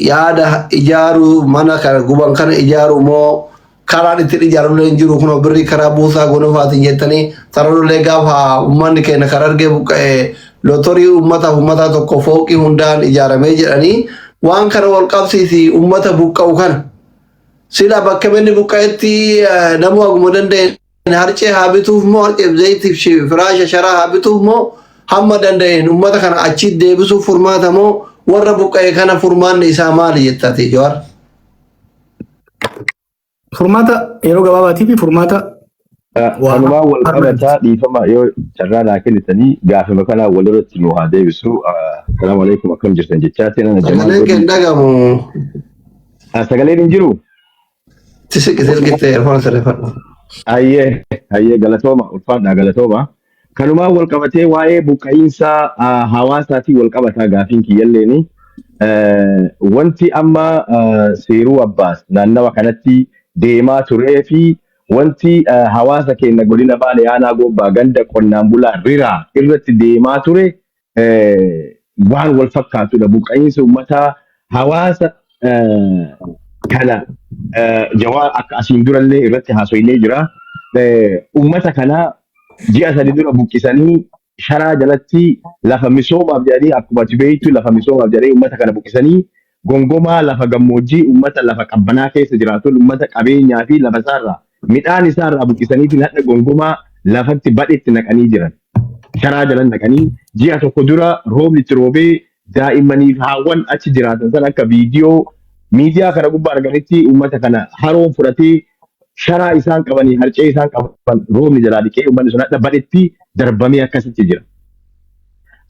yaada ijaaruu, mana kana guban kana ijaaruu moo karaan ittiin ijaarullee hin jiru, kunoo birrii karaa buusaa gonofaatiin jettanii sararullee gaafa uummanni keenya karaa argee buqqa'e lootorii uummataaf uummataa tokko fooqii hundaan ijaaramee jedhanii waan kana wal qabsiisi uummata buqqa'u kana. Sila bakka inni buqqa'etti namuu haguma danda'e harcee haa bituuf moo, harcee zayitiif firaasha sharaa haa bituuf moo, Hamma danda'een uummata kana achi deebisuuf furmaata moo warra buqqa'e kana furmaanni isaa maali jettati, Jawaar? Furmaata yeroo gabaabaatii fi furmaata Kanumaa wal qabataa, dhiifama yoo carraa naa kennitanii, gaafima kanaa walirratti nu haa deebisu. Salaamu alaikum, akkam jirtan jechaa seenan. Sagaleen kee hin dhagamu. Sagaleen hin jiru. Tisiqi silkitti earphone sirreeffadhu. Hayyee, galatooma, ulfaadhaa, galatooma. Kanumaa wal qabatee waa'ee buqqa'iinsa hawaasaatiin wal qabataa gaafiin kiyyalleeni. Wanti amma Seeruu Abbaas naannawa kanatti deemaa turee fi wanti hawaasa keenya godina Baalee aanaa Gobbaa ganda qonnaan bulaa Riraa irratti deemaa ture waan wal fakkaatudha. Buqqa'iinsa uummataa hawaasa kana Jawaar akka asiin durallee irratti haasofnee jira. Uummata kana ji'a 3 dura buqqisanii sharaa jalatti lafa misoomaaf jedhanii, akkuma ati beektu, lafa misoomaaf jedhanii uummata kana buqqisanii gongomaa lafa gammoojjii, uummata lafa qabbanaa keessa jiraatu, uummata qabeenyaa fi lafa isaarraa, midhaan isaarraa buqqisanii hadha gongomaa lafatti badhetti naqanii jiran. Sharaa jala naqanii ji'a 1 dura roobni itti roobee daa'immaniif haawwan achi jiraatan san akka viidiyoo miidiyaa kana gubbaa arganitti uummata kana haroon fudhatee sharaa isaan qabanii, harcee isaan qaban roobni jalaa dhiqee uummanni sun hadha badhetti darbamee akkasitti jira.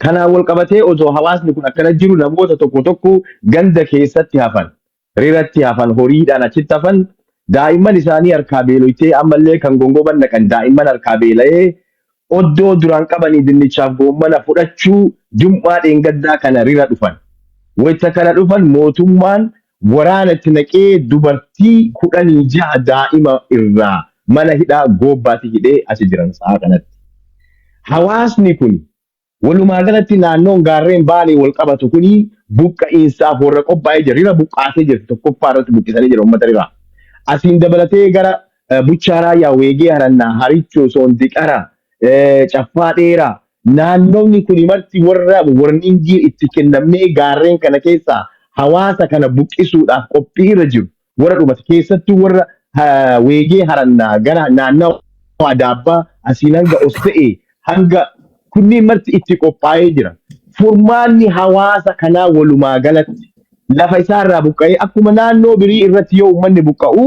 Kanaan wal qabatee osoo hawaasni kun akkana jiru, namoota tokko tokko ganda keessatti hafan, riratti hafan, horiidhaan achitti hafan, daa'imman isaanii harkaa beeloytee, ammallee kan gongoban naqan daa'imman harkaa beela'ee oddoo duraan qabanii dinnichaaf goommana fudhachuu jum'aa dheengaddaa kana rira dhufan. Wayita kana dhufan mootummaan waraana itti naqee dubartii 16 daa'ima irraa mana hidhaa Goobbaatti hidhee achi jiran sa'a kanatti. Hawaasni kun walumaa galatti naannoon gaarreen Baalee wal qabatu kuni buqqa'iinsaaf warra qophaa'ee jira. Rira buqqaatee jirti, tokkoffaa irratti buqqisanii jira uummata riraa. Asiin dabalatee gara Buchaa Raayyaa, Weegee Harannaa, Harichoo, Soondiqara, Caffaa Dheeraa, naannoonni kuni marti warra warningii itti kennamee gaarreen kana keessaa hawaasa kana buqqisuudhaaf qophii irra jiru. Warra dhumate keessattuu warra Weegee Harannaa gara naannawa Adaabbaa asiin hanga Oste'ee hanga kunniin marti itti qophaa'ee jira. Furmaanni hawaasa kanaa walumaa galatti lafa isaarraa buqqa'ee akkuma naannoo birii irratti yoo uummanni buqqa'u,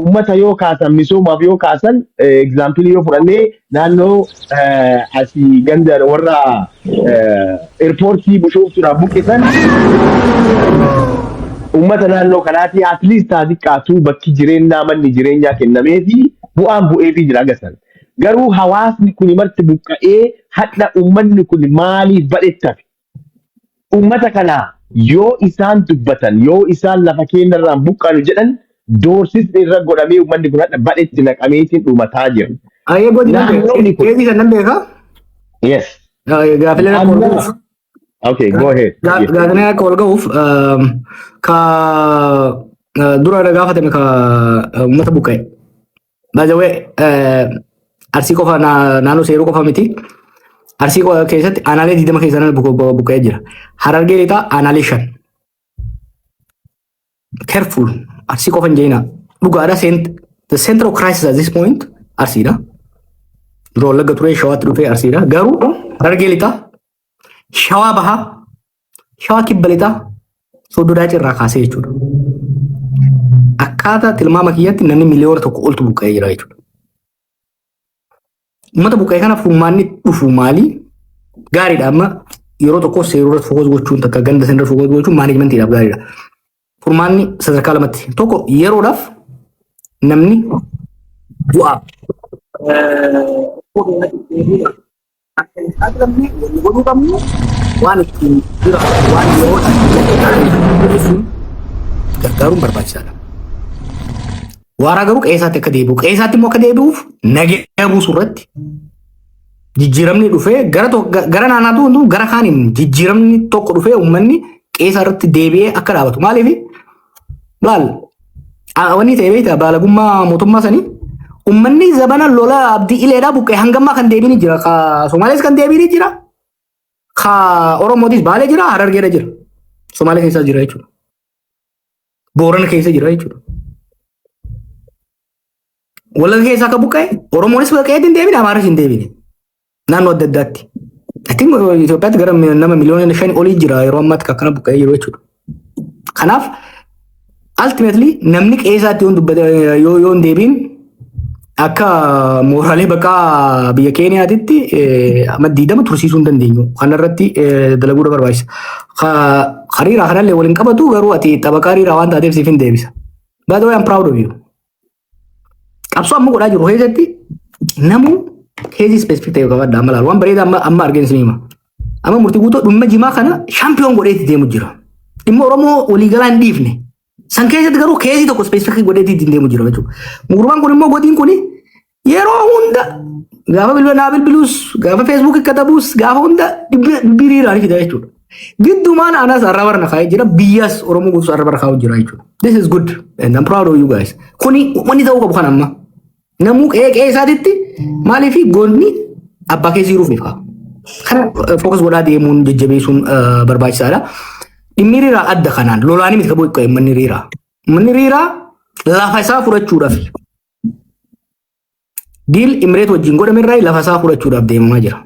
ummata yoo kaasan, misoomaaf yoo kaasan, example yoo fudhannee naannoo asii ganda warra eerpoortii Bishooftuudhaan buqqisan, ummata naannoo kanaati at least haa xiqqaatu bakki jireenyaa, manni jireenyaa kennamee fi bu'aan bu'eefii jira agasan. Garuu hawaasni kun marti buqqa'ee hadha uummanni kun maaliif badhetti hafe? Uummata kana yoo isaan dubbatan, yoo isaan lafa keenyarraan buqqaanu jedhan, doorsisni irra godhamee uummanni kun hadha badhetti naqameetiin dhumataa jira. Ayyee godina Naannoonni kun keetii kan nan beekaa. Yes. Gaafileen akka wal gahuuf. Okay, go ahead. Gaafileen akka wal gahuuf, ka dura gaafatame ka uummata buqqa'e. By the way, Arsii qofa, naannoo Seeruu qofa miti. Arsii keessatti aanaalee 20 keessa namni buqqa'ee jira. Harargee Lixaa aanaalee shan. Careful. Arsii qofa hin jeenaa. Dhugaadha, the center of crisis at this point Arsiidha. Dura Wallagga ture, Shawaatti dhufee Arsiidha. Garuu Harargee Lixaa, Shawaa Bahaa, Shawaa Kibba Lixaa, Soddoo Daacii irraa kaasee jechuudha. Akkaataa tilmaama kiyyatti namni miliyoona 1 oltu buqqa'ee jira jechuudha. Uummata buqqa'ee kana furmaanni dhufu maali? Gaariidha, amma yeroo tokko Seeruu irratti focus gochuun, takka ganda sana irratti focus gochuun managementiidhaaf gaariidha. Furmaanni sadarkaa lamatti. Tokko, yeroodhaaf namni bu'aa akka hin saaxilamne wanni godhuu qabnu, waan ittiin jiraatu, waan yeroodhaan dhiyeessuun gargaaruun barbaachisaadha. Waaraa garuu qe'eesaatti akka deebi'u, qe'eesaatti immoo akka deebi'uuf nageenya buusuu irratti jijjiiramni dhufee gara gara naannaatu hunduu gara kaaniin jijjiiramni tokko dhufee uummanni qe'eesaa irratti deebi'ee akka dhaabatu. Maaliif laal, wanni ta'e beektaa, baalagummaa mootummaa sanii uummanni zabana lola Abdii Ileedhaa buqqee hangammaa kan deebiin jira. Ka Somaalees kan deebiin jira. Ka Oromootis Baalee jira, Harargeedha jira. Somaalee keessa jira jechuudha. Boorana keessa jira jechuudha. Wallagga keessaa akka buqqa'e Oromoonis buqqa'ee hin deebine, Amaaras hin deebine. Naannoo adda addaatti. I think Itoophiyaatti gara nama miliyoona 5 olii jira yeroo ammaatti kan akkana buqqa'ee jiru jechuudha. Kanaaf ultimately namni qe'ee yoo dubbate yoo hin deebiin akka mooraalee baqaa biyya Keeniyaatitti amma 20 tursiisuu hin dandeenyu. Kanarratti dalaguudha barbaachisa. Hariiraa kanallee waliin qabatu, garuu ati xabaqaa hariiraa waan taateef siif hin deebisa. By the way, I'm proud of you. Qabsoo amma godhaa jiru keessatti namuu case specific ta'e qabadha amma laalu. Waan bareedaa amma argeen isin hima. Amma murtii guutuu dhimma jimaa kana champion godheetti deemu jira. Dhimma Oromoo waliigalaa hin dhiifne. San keessatti garuu case tokko specific godheetti ittiin deemu jira jechuudha. Gurbaan kun immoo godiin kun yeroo hunda gaafa bilbila naa bilbiluus, gaafa Facebookii katabuus, gaafa hunda dubbii hiriiraan fida jechuudha. Giddumaan anas arraba irra kaa'ee jira, biyyas Oromoo guutus arraba irra kaa'u jira jechuudha. This is good and I'm proud of you guys. Kuni wanni ta'uu qabu kan amma. Namuu qe'ee qe'ee isaatitti maaliif goonni abbaa keessa jiruuf ni fa'a. Kana focus godhaa deemuun jajjabeessuun barbaachisaadha. Dhimmi hiriiraa adda kanaan lolaanii miti qabu manni hiriiraa. Manni hiriiraa lafa isaa fudhachuudhaaf deal Imireet wajjin godhame irraa lafa isaa fudhachuudhaaf deemamaa jira.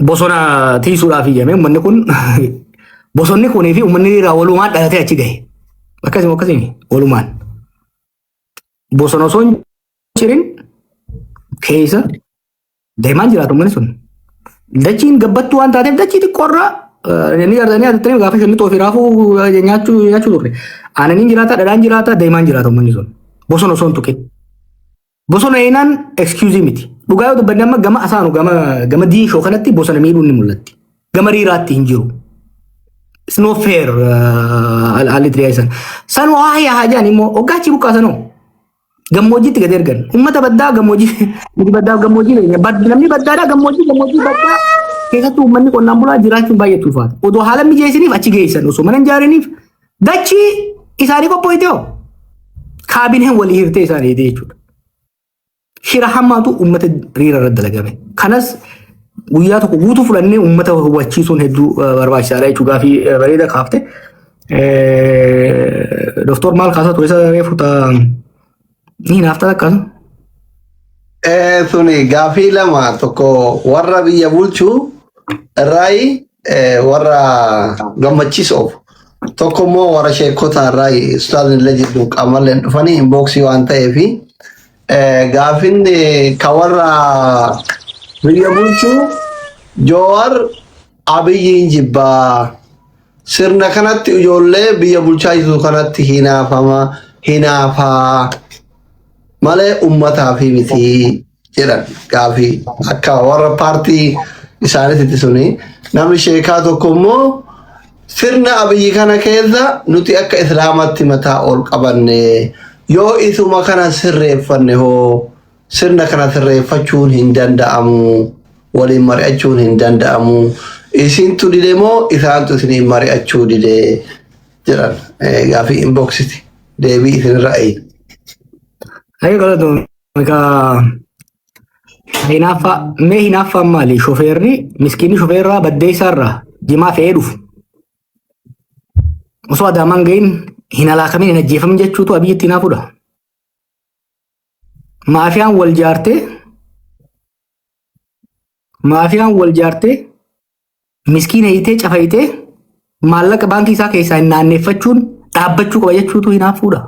Bosona tiisuudhaaf iyyame uummanni kun, bosonni kunii fi uummanni hiriiraa walumaan dhalatee achi gahe. Akkasuma akkasii walumaan. Bosona osoo hin cirin keessa deemaan jiraatu uummanni sun. Dachiin gabbattuu waan taateef dachii xiqqoorraa ni gartanii adattanii gaafa shallixoo fi raafuu nyaachuu turre. Aananiin jiraata, dhadhaan jiraata, deemaan jiraata uummanni sun. Bosona osoo hin tuqin. Bosona eenaan excuse miti. Dhugaa yoo dubbanne amma gama asaanu gama diinshoo kanatti bosona miidhuun ni mul'atti. Gama riiraatti hin jiru. It's not fair haalli itti dhiyeessan. San waa haa jedhan immoo hoggaa buqqaasanoo. Gammoojjiitti gad ergan. Uummata baddaa gammoojjii, nuti baddaa gammoojjii beekna. Namni baddaadhaa gammoojjii baddaa keessattuu uummanni qonnaan bulaa jiraachuun baay'ee ulfaata. Odoo haala mijeessiniif achi geessan, osoo mana hin ijaariniif dachii isaanii qopho'ite hoo. Kaabineen walii hirtee isaaniiti jechuudha. Shira hammaatu uummata riira irratti dalagame. Kanas guyyaa tokko guutuu fudhannee uummata hubachiisuun hedduu barbaachisaadha jechuudha, gaafii bareeda kaafte. Doktor maal kaasaa ture isa reefu ni hinaafta akkas? Suni gaafii lama, tokko warra biyya bulchuu irraayi, warra gammachiisuuf, tokko immoo warra sheekota irraayi. Ustaazni illee jidduu qaamalleen dhufanii inbox waan ta'eefi gaafin ka warra biyya bulchuu, Joowar Abiyyiin jibbaa, sirna kanatti, ijoollee biyya bulchaa jirtu kanatti hinaafama, hinaafaa malee ummataa fi miti jedhan. Gaafii akka warra paartii isaaniitti suni. Namni sheekaa tokko immoo sirna Abiyyi kana keessa nuti akka Islaamatti mataa ol qabanne, yoo isuma kana sirreeffanne hoo, sirna kana sirreeffachuun hin danda'amu, waliin mari'achuun hin danda'amu, isintu dide moo isaantu isiniin mari'achuu dide jedhan. Gaafii inboxiti, deebii isinirra eeyna. Ayi galatoon egaa hinaaffaa, mee hinaaffaan maali? Shofeerri miskiinni shofeerraa baddeessaarraa jimaa fe'ee dhufu. Osoo Adaamaan gahin hin alaakamin, hin ajjeefamin jechuutu Abiyyitti hinaafudha. Maafiyaan wal jaartee miskiina hiitee cafayitee maallaqa baankii isaa keessaa hin naanneeffachuun dhaabbachuu qaba jechuutu hinaafuudha.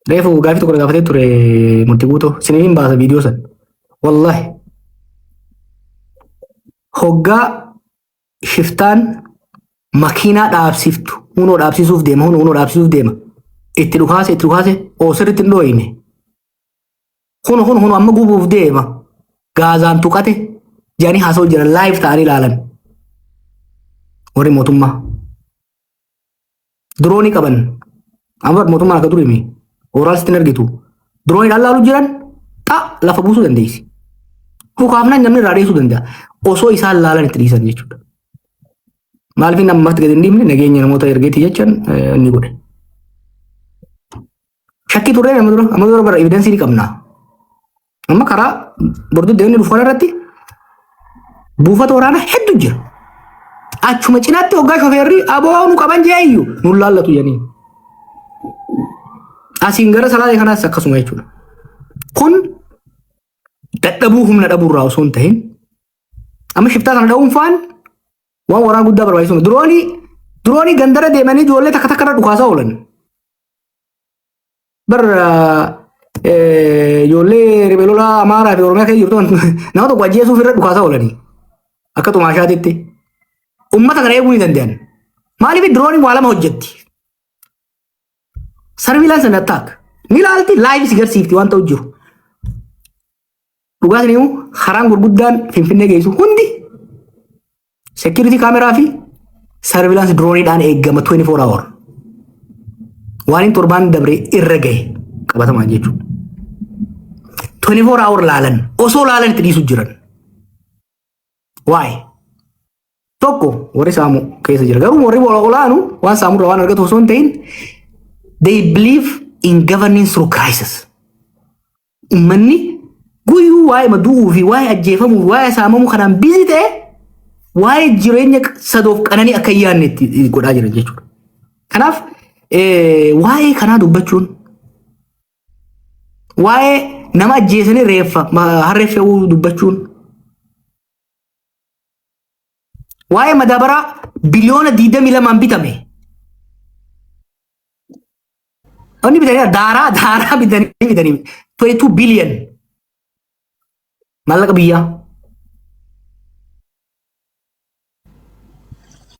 Reefu gaafii tokko gaafatee ture murtii guutuu siniin baasa viidiyoo san. Wallahi. Hoggaa shiftaan makiinaa dhaabsiftu, hunoo dhaabsisuuf deema, hunoo dhaabsisuuf deema. Itti dhukaase, itti dhukaase, oo sirriitti hin dhooyine. Kun kun kun amma gubuuf deema. Gaazaan tuqate jedhanii haasa'u jiran live ta'anii ilaalan. Warri mootummaa. Diroonii qaban. Amma mootummaan akka durii Ooraal sitti hin argitu. Dirooniidhaan laaluu jiran xa lafa buusuu dandeessi. Dhukaafnaan namni irraa dheessuu danda'a. Osoo isaan laalan itti dhiisan jechuudha. Maaliif inni ammatti gadi hin dhiifne? Nageenya namoota ergeetii jechaan inni godhe. Shakkii turre amma dura bara evidence ni qabna. Amma karaa bordoddee inni dhufu irratti buufata waraanaa hedduu jira. Achuma cinaatti hoggaa shofeerri aboo nu qaban jee iyyuu nun laallatu jedhanii. Asiin gara salaalee kanaas akkasuma jechuudha. Kun Dadhabuu humna dhabuurraa osoo hin tahin amma shiftaa kana dha'uun faan waan waraana guddaa barbaachisu. Diroonii gandara deemanii ijoollee takka takka irra dhukaasaa oolan. Bar ijoollee riphee lolaa Amaaraa fi Oromiyaa keessa jirtu nama tokko ajjeesuuf irra dhukaasaa oolanii akka xumaashaatitti. Uummata kana eeguu ni danda'an. Maaliif dirooniin waa lama hojjetti? Surveillance and attack. Ni ilaalti, live si garsiifti waan ta'u jiru. Dhugaatiin immoo karaan gurguddaan Finfinnee geessu hundi security kaameraa fi surveillance drooniidhaan eegama 24 hour. Waan inni torbaan dabre irra gahe qabatamaan jechuudha. 24 hour laalan, osoo laalan itti dhiisu jiran. Waa'ee tokko warri saamu keessa jira, garuu warri olaanu waan saamurra waan argatu osoo hin ta'in, they believe in governing through crisis. Uummanni guyyuu waa'ee du'uu fi waa'ee ajjeefamuu fi waa'ee saamamuu kanaan busy ta'e, waa'ee jireenya sadoof qananii akka hin yaadne itti godhaa jiran jechuudha. Kanaaf waa'ee kanaa dubbachuun, waa'ee nama ajjeesanii reeffa harree fe'uu dubbachuun, waa'ee madaabaraa biliyoona 22n bitame. Inni bitanii daaraa bitanii 22 billion maallaqa biyyaa.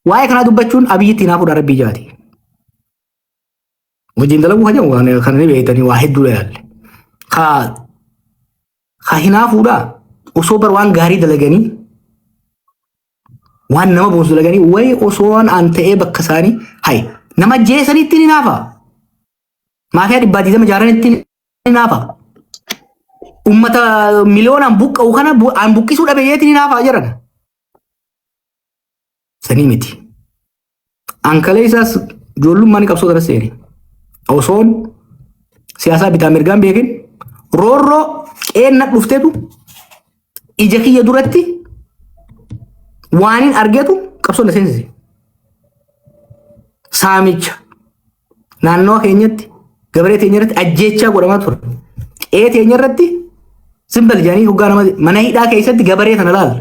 Waa'ee kanaa dubbachuun Abiyyitti hinaafuudha rabbii jaati. Wajjin dalaguu hajamu kana ni beektanii waa hedduudha yaalle. Ka hinaafuudha osoo bar waan gaarii dalaganii, waan nama boonsu dalaganii, wayi osoo waan an ta'ee bakka isaanii hay nama ajjeesanitti ni hinaafa. Maafiyaa 120 ijaaranitti ni hinaafa. Ummata miliyoonaan buqqa'u kana an buqqisuu dhabe jeetiin hinaafaa jiran. Sanii miti. An kalee isaas ijoollummaan qabsoo kana seene. Osoon siyaasaa bitaa mirgaan beekin, roorroo qeenna dhuftetu ija kiyya duratti waanin argetu qabsoo na seensise. Saamicha naannawa keenyatti gabaree teenya irratti ajjeechaa godhamaa ture. Qe'ee teenya irratti simbal jedhanii hoggaa nama mana hidhaa keessatti gabaree tana laal.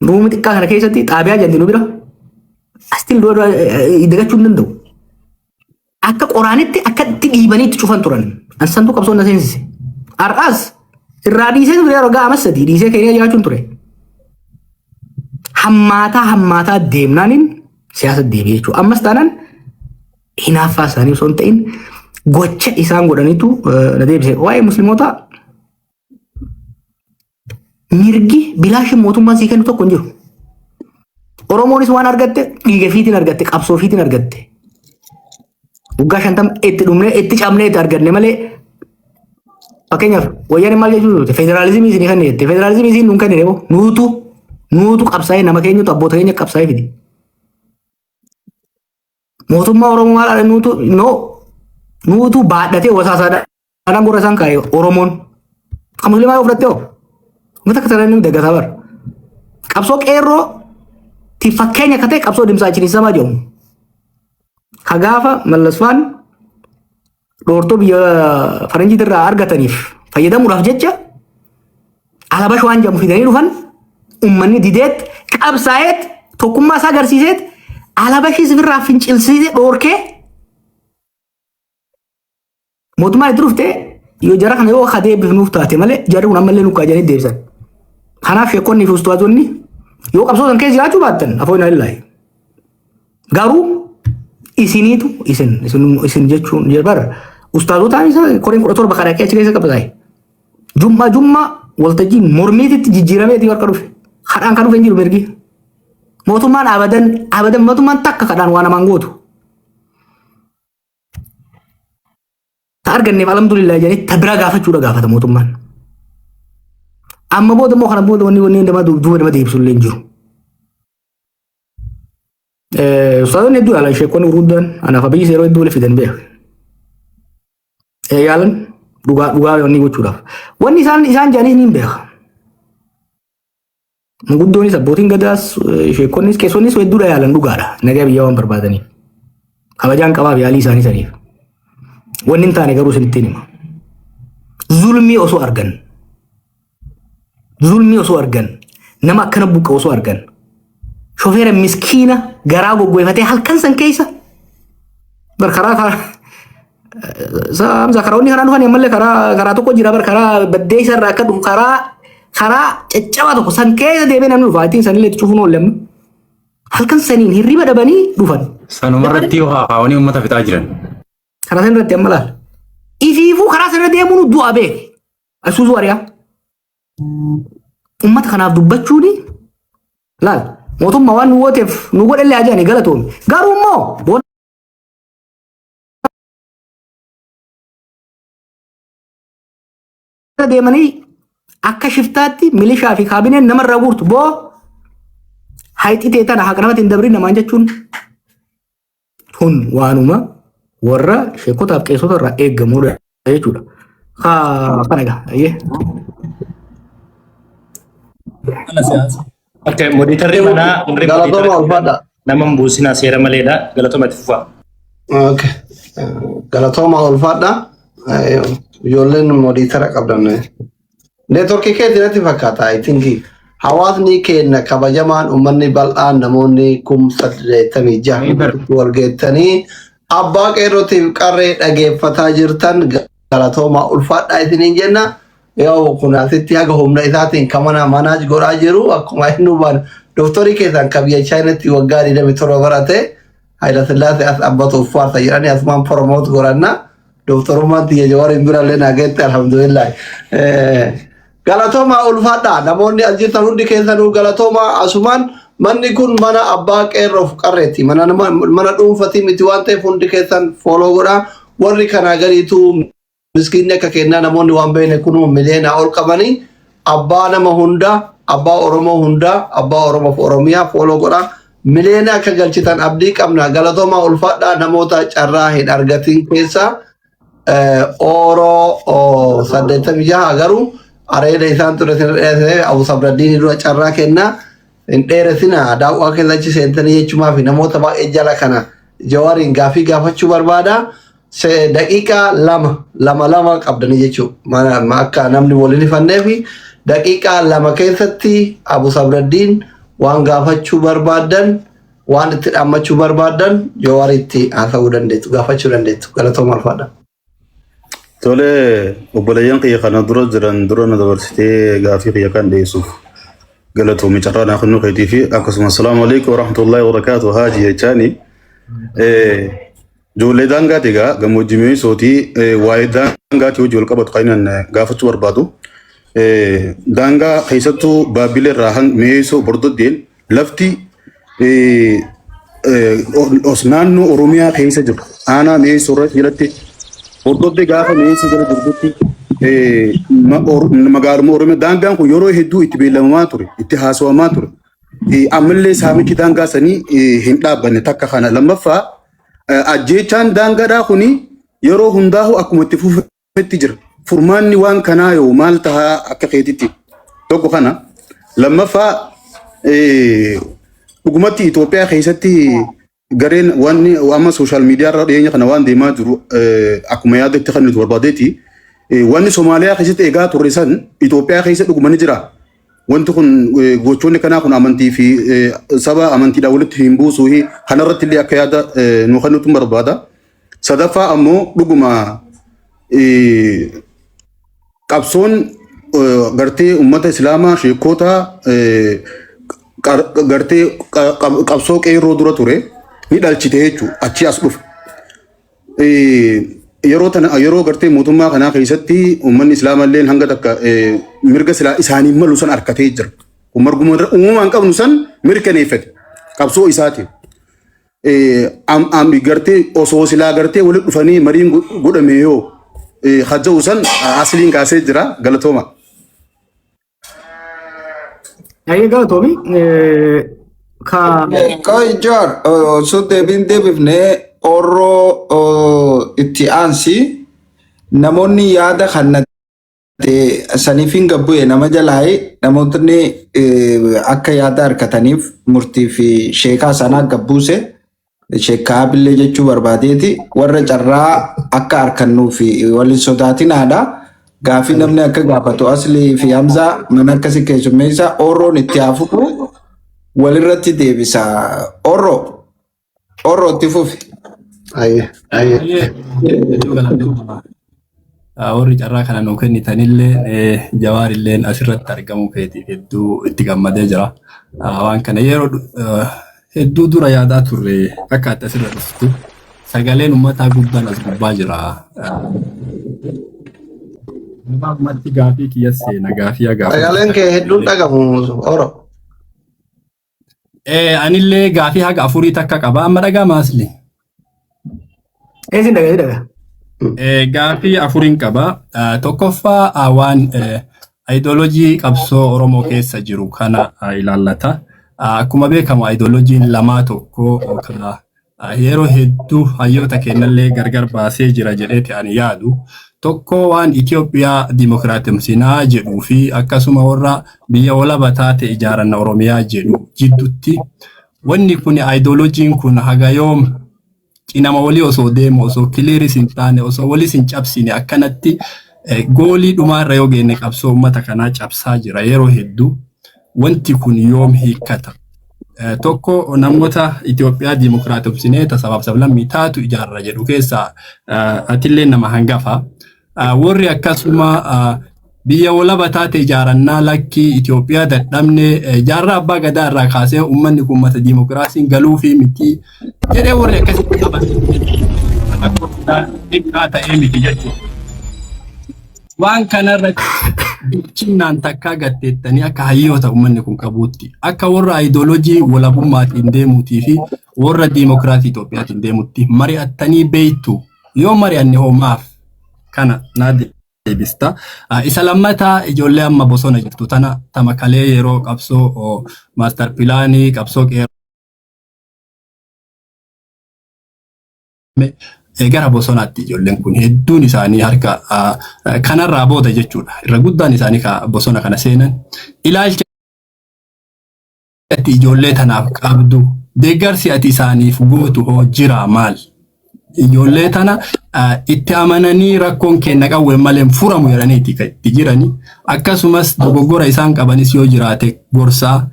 Ruumii xiqqaa kana keessatti xaabiyaa jedhamti nu bira. Astiin dura dagachuu hin danda'u. Akka qoraanitti akka itti dhiibanii itti cufan turan. Ansantu qabsoon na seensise. Har'aas irraa dhiisee ture, yeroo ga'a 3 dhiisee keenya jiraachuun ture. Hammaataa hammaataa deemnaaniin siyaasa deebi'e jechuudha. Ammas taanaan hinaaffaa isaanii osoo hin ta'in gocha isaan godhanitu na deebise. Waa'ee musliimotaa, mirgi bilaashin mootummaan sii kennu tokko hin jiru. Oromoonis waan argatte dhiiga fiitiin argatte, qabsoo fiitiin argatte. Waggaa 50 itti dhumnee, itti cabnee itti arganne malee, fakkeenyaaf wayyaaneen maal jechuu turte? Federaalizimii isinii kenne jette. Federaalizimii isiin nuun kennine moo nuutu qabsaa'ee, nama keenyatu, abboota keenya qabsaa'ee fide. Mootummaa Oromoo maal nuutu no nuutu baadhatee wasaasaadhaan gurra isaan kaa'e Oromoon. Kan musliimaa yoo fudhatte hoo? Uummata akka sanaan inni dagataa bara. Qabsoo qeerroo ti fakkeenya akka ta'e qabsoo dimsaachin samaa jedhamu. Ka gaafa Mallasfaan dhoortoo biyya faranjiitirraa irraa argataniif fayyadamuudhaaf jecha Alabash waan jedhamu fidanii dhufan, uummanni dideet qabsaa'eet tokkummaa isaa agarsiiseet Alabashis ofirraa fincilsiisee dhoorkee mootummaan itti dhufte. Yoo jara kana yoo akka deebifnuuf taate malee jarri kun ammallee nukkaa jedhanii deebisan. Kanaaf sheekonni fi ustaazonni yoo qabsoo san keessa jiraachuu baattan afoo hin illaahi. Garuu isiniitu isin isin isin jechuun bara ustaazotaan isa koreen 17 kan dhaqee achi keessa qabataa'e. Jummaa jummaa waltajjii mormiititti jijjiirameeti harka dhufe. Kadhaan kan dhufe hin jiru mirgi. Mootummaan abadan abadan mootummaan takka kadhaan waa namaan gootu. Ta arganneef alhamdulillah jedhanii ta biraa gaafachuudha gaafata mootummaan. Amma booda immoo kana booda wanni nama duuba nama deebisu illee hin jiru. Ustaazonni hedduu yaalan, sheekonni gurguddaan anaaf Abiyyi yeroo hedduu walitti fidan beeku. Yaalan dhugaa dhugaa wanni gochuudhaaf. Wanni isaan jedhanis ni beeka. Manguddoonis, abbootiin gadaas, sheekonnis, qeessonnis hedduudha yaalan, dhugaadha. Nagaa biyyaa waan barbaadaniif. Kabajaan qabaaf yaalii isaanii saniif. Wanni hin taane garuu isinittiin hima. Zulmii osoo argan. Zulmii osoo argan, nama akkana buqqa'u osoo argan, shofeera miskiina garaa goggoifatee halkan san keessa bar karaa karaa Hamza karoonni karaa dhufan ammallee karaa karaa tokko jira bar karaa baddeessa irraa akka dhufu karaa karaa caccabaa tokko san keessa deemee namni dhufa ittiin sanillee itti cufuun oolle amma. Halkan saniin hirriba dhabanii dhufan. Sanumarratti yoo haakaawanii uummata fixaa jiran. Karaa san irratti amma laal. Ifiifuu karaa sana deemuun du'a beek. Isuuzuu ari'aa. Uummata kanaaf dubbachuuni laal mootummaa waan nu gooteef nu godhellee haa jedhani galatoomi. Garuu immoo booda deemanii akka shiftaatti milishaa fi kaabineen namarraa guurtu boo hayxi tee tana haqa namatti hin dabrin namaan jechuun kun waanuma warra sheekotaaf qeessota irraa eeggamudha jechuudha. Kana egaa ayyee. Okay, moderatorri manaa warri Galatooma moderator ulfaadha. nama hin buusinaa seera maleedha. Galatooma itti fufaa. Okay. Galatooma ulfaadha. Ijoolleen moderator qabdan. Neetworkii keetti natti fakkaata. I think hawaasni keenya kabajamaan uummanni bal'aan namoonni 86,000 wal geettanii abbaa qeerrootiif qarree dhageeffataa jirtan galatoomaa ulfaadhaa isiniin jenna. Yoo kun asitti haga humna isaatiin kan mana manaaj godhaa jiru akkuma inni hubaan dooktorii keessaan kan biyya Chaayinaatti waggaa 27 barate Hayila Sillaasee as abbatu uffaarsa jedhanii asumaan promote godhanna. Dooktorummaan tiyya Jawaariin birallee naa geette alhamdulillah. Galatoomaa ulfaadhaa namoonni as jirtan hundi keessanuu galatoomaa asumaan manni kun mana abbaa qeerroof qarreeti mana mana dhuunfatii miti waan ta'eef hundi keessan follow godhaa warri kanaa gadiitu miskiinni akka kennaa namoonni waan beekne kunuu miliyoonaa ol qabanii abbaa nama hundaa abbaa Oromoo hundaa abbaa Oromoof Oromiyaa follow godhaa miliyoona akka galchitan abdii qabna galatoomaa ulfaadhaa namoota carraa hin argatin keessaa Ooroo 86 garuu areeda isaan ture sin dheeressine Abu Sabraddiin dura carraa kenna hin dheeressina daawwaa keessa achi seentanii jechumaa fi namoota baay'ee jala kana Jawaariin gaafii gaafachuu barbaada. Daqiiqaa lama lama lama qabdanii jechuudha. Akka namni waliin hifannee fi daqiiqaa 2 keessatti Abu Sabraddiin waan gaafachuu barbaaddan waan itti dhaammachuu barbaaddan Jawaaritti haasa'uu dandeettu gaafachuu dandeettu galatooma ulfaadha. Tole obboleeyyan kiyya kana dura jiran dura na dabarsitee gaafii kiyya kan dhiyeessuuf galatoomi carraa naa kennuu keetii fi akkasuma assalaamu alaikum warahmatullahi wabarakaatu haaji jechaani. Ijoollee daangaati egaa gammoojjii mi'eessootii waa'ee daangaatii hojii wal qabatu kan inni gaafachuu barbaadu. Daangaa keessattuu Baabbilee irraa hanga mi'eessoo bordoddeen lafti naannoo Oromiyaa keessa jiru aanaa mi'eessoo irra jalatti bordoddee gaafa mi'eessoo jala jirtutti magaaluma Oromiyaa daangaan kun yeroo hedduu itti beellamamaa ture itti haasawamaa ture. Ammallee saamichi daangaa sanii hin dhaabbanne takka kana lammaffaa ajjeechaan daangaadhaa kuni yeroo hundaa'u akkuma itti fufetti jira. Furmaanni waan kanaa yoo maal tahaa akka keetitti tokko kana lammaffaa dhugumatti Itoophiyaa keessatti gareen wanni amma sooshaal miidiyaa irra dhiyeenya kana waan deemaa jiru akkuma yaadatti kan nuti barbaadeeti. Wanni Somaaliyaa keessatti eegaa turre san Itoophiyaa keessa dhuguma ni jira. Wanti kun gochoonni kanaa kun amantii fi saba amantiidhaan walitti hin buusuu fi kanarratti illee akka yaada nu kennutu barbaada. Sadaffaa ammoo dhuguma qabsoon gartee uummata islaamaa sheekota gartee qabsoo qeerroo dura ture ni dhalchite jechuudha achii as dhufe. Yeroo tana yeroo gartee mootummaa kanaa keessatti uummanni islaamaa illee hanga takka mirga silaa isaanii malu san harkatee jira. Kun marguma uumamaan qabnu san mirkaneeffate qabsoo isaatiin. Gartee osoo silaa gartee walitti dhufanii mariin godhame yoo hajja'u san asliin kaasee jira galatooma. Ayyee galatoomi. Ka Qoy Joor osoo deebiin deebifne orroo itti aansi namoonni yaada kannate saniif hin gabbu'e nama jalaayi namootni akka yaada harkataniif murtii fi sheekaa sanaa gabbuuse sheekaa billee jechuu barbaadeeti warra carraa akka harkannuu fi waliin sodaatinaadha. Gaafii namni akka gaafatu Aslii fi Hamzaa mana akkasii keessummeessa Orroon itti haa fufu walirratti deebisa. Orroo Orroo itti fufi. Ayyee. Ayyee. Baay'ee hedduu galatoomaa. Warri carraa kana nuu kennitanillee Jawaarilleen asirratti argamuu keetiif hedduu itti gammadee jira. Waan kana yeroo hedduu dura yaadaa turre akka ati asirra dhuftu sagaleen uummataa guddaan as gubbaa jira. Gabaabumatti gaafii kiyya seena gaafii gaafii. Sagaleen kee hedduun dhagamu Oro. Anillee gaafii haga afurii takka qaba amma dhaga'ama asli. Eesin dhagaa dhagaa. Gaafii afuriin qaba. Tokkoffaa waan ayidooloojii qabsoo Oromoo keessa jiru kana ilaallata. Akkuma beekamu ayidooloojiin lamaa tokko kana yeroo hedduu hayyoota kennallee gargar baasee jira jedheeti ani yaadu. Tokko waan Itoophiyaa dimokiraatimsinaa jedhuu fi akkasuma warra biyya walaba taate ijaaranna Oromiyaa jedhu jidduutti wanni kun ayidooloojiin kun haga yoom cinama walii osoo deemu osoo clearis hin taane osoo walis hin cabsine akkanatti goalii dhumaarra yoo geenne qabsoo uummata kanaa cabsaa jira yeroo hedduu wanti kun yoom hiikkata. Tokko namoota Itoophiyaa dimokiraatomsinee sabaaf sablammii taatu ijaarra jedhu keessaa atillee nama hangafa. Warri akkasuma biyya walaba taate ijaarannaa lakkii Itoophiyaa dadhabne jaarraa abbaa gadaa irraa kaasee uummanni kun uummata dimokiraasiin galuu fi miti jedhee warri akkasitti qaban xiqqaa ta'ee miti jechuudha. Waan kanarratti bilchinnaan takkaa gatteettanii akka hayyoota uummanni kun qabuutti akka warra ayidooloojii walabummaatiin deemuutii fi warra diimokiraasii Itoophiyaatiin deemutti mari'attanii beektu yoo mari'anne hoo maaf kana naa deebista. Isa lammataa ijoollee amma bosona jirtu tana tamakalee yeroo qabsoo master planii qabsoo qeerroo gara bosonaatti ijoolleen kun hedduun isaanii harka kanarraa booda jechuudha. Irra guddaan isaanii bosona kana seenan ilaalcha ati ijoollee tanaaf qabdu deeggarsi ati isaaniif gootu hoo jira maal? Ijoollee tana itti amananii rakkoon keenya qawwee malee furamu jedhanii itti jirani. Akkasumas dogoggora isaan qabanis yoo jiraate gorsaa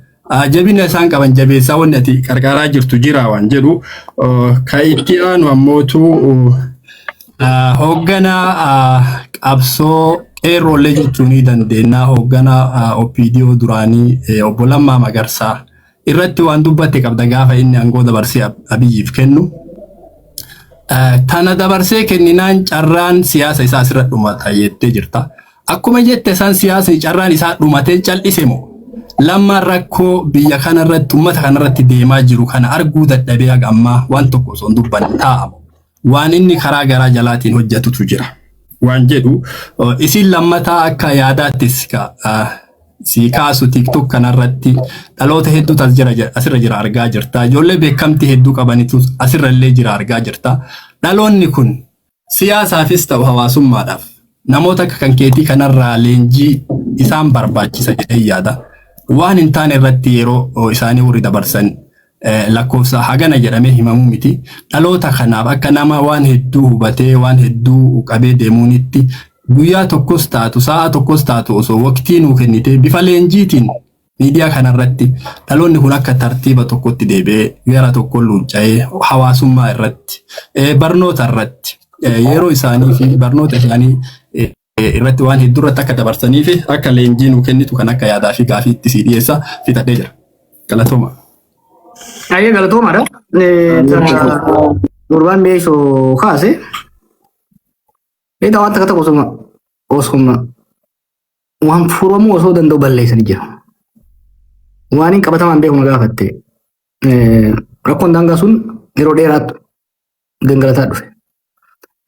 jabina isaan qaban jabeessaa wanni ati qarqaraa jirtu jira waan jedhu kan itti aanu ammootu hoogganaa qabsoo qeerroollee jechuu ni dandeenya. Hoogganaa OPDO duraanii obbo Lammaa Magarsaa irratti waan dubbatte qabda gaafa inni aangoo dabarsee Abiyyiif kennu. Tana dabarsee kenninaan carraan siyaasa isaa asirra dhumata jettee jirta. Akkuma jette san siyaasni carraan isaa dhumatee cal'ise moo Lammaan rakkoo biyya kanarratti uummata kanarratti deemaa jiru kana arguu dadhabee haga ammaa waan tokko osoo hin dubbanne taa'amu. Waan inni karaa garaa jalaatiin hojjetutu jira. Waan jedhu isin lammataa akka yaadaattis si kaasu TikTok kanarratti dhaloota hedduutu asirra jira argaa jirta. Ijoollee beekamtii hedduu qabanitu asirra illee jira argaa jirta. Dhaloonni kun siyaasaafis ta'u hawaasummaadhaaf namoota akka kan keetii kanarraa leenjii isaan barbaachisa jedhee yaada. Waan hin taane irratti yeroo isaanii warri dabarsan lakkoofsa hagana jedhamee himamuu miti. Dhaloota kanaaf akka nama waan hedduu hubatee waan hedduu qabee deemuunitti guyyaa tokkos taatu sa'a tokkos taatu osoo waqtii nuu kennitee bifa leenjiitiin miidiyaa kanarratti dhaloonni kun akka tartiiba tokkotti deebi'ee gara tokko luucca'ee hawaasummaa irratti barnoota irratti yeroo isaanii fi barnoota isaanii irratti waan hedduu irratti akka dabarsanii fi akka leenjii nuu kennitu kan akka yaadaa fi gaafii itti sii dhiyeessa fixadhee jira. Galatooma. Ayyee galatoomaadha. Gurbaan beeksoo kaase. Beektaa waan takka tokko osoma waan furamuu osoo danda'u balleessanii jira. Waan hin qabatamaan beeku na gaafatte. Rakkoon daangaa sun yeroo dheeraatti gangalataa dhufe.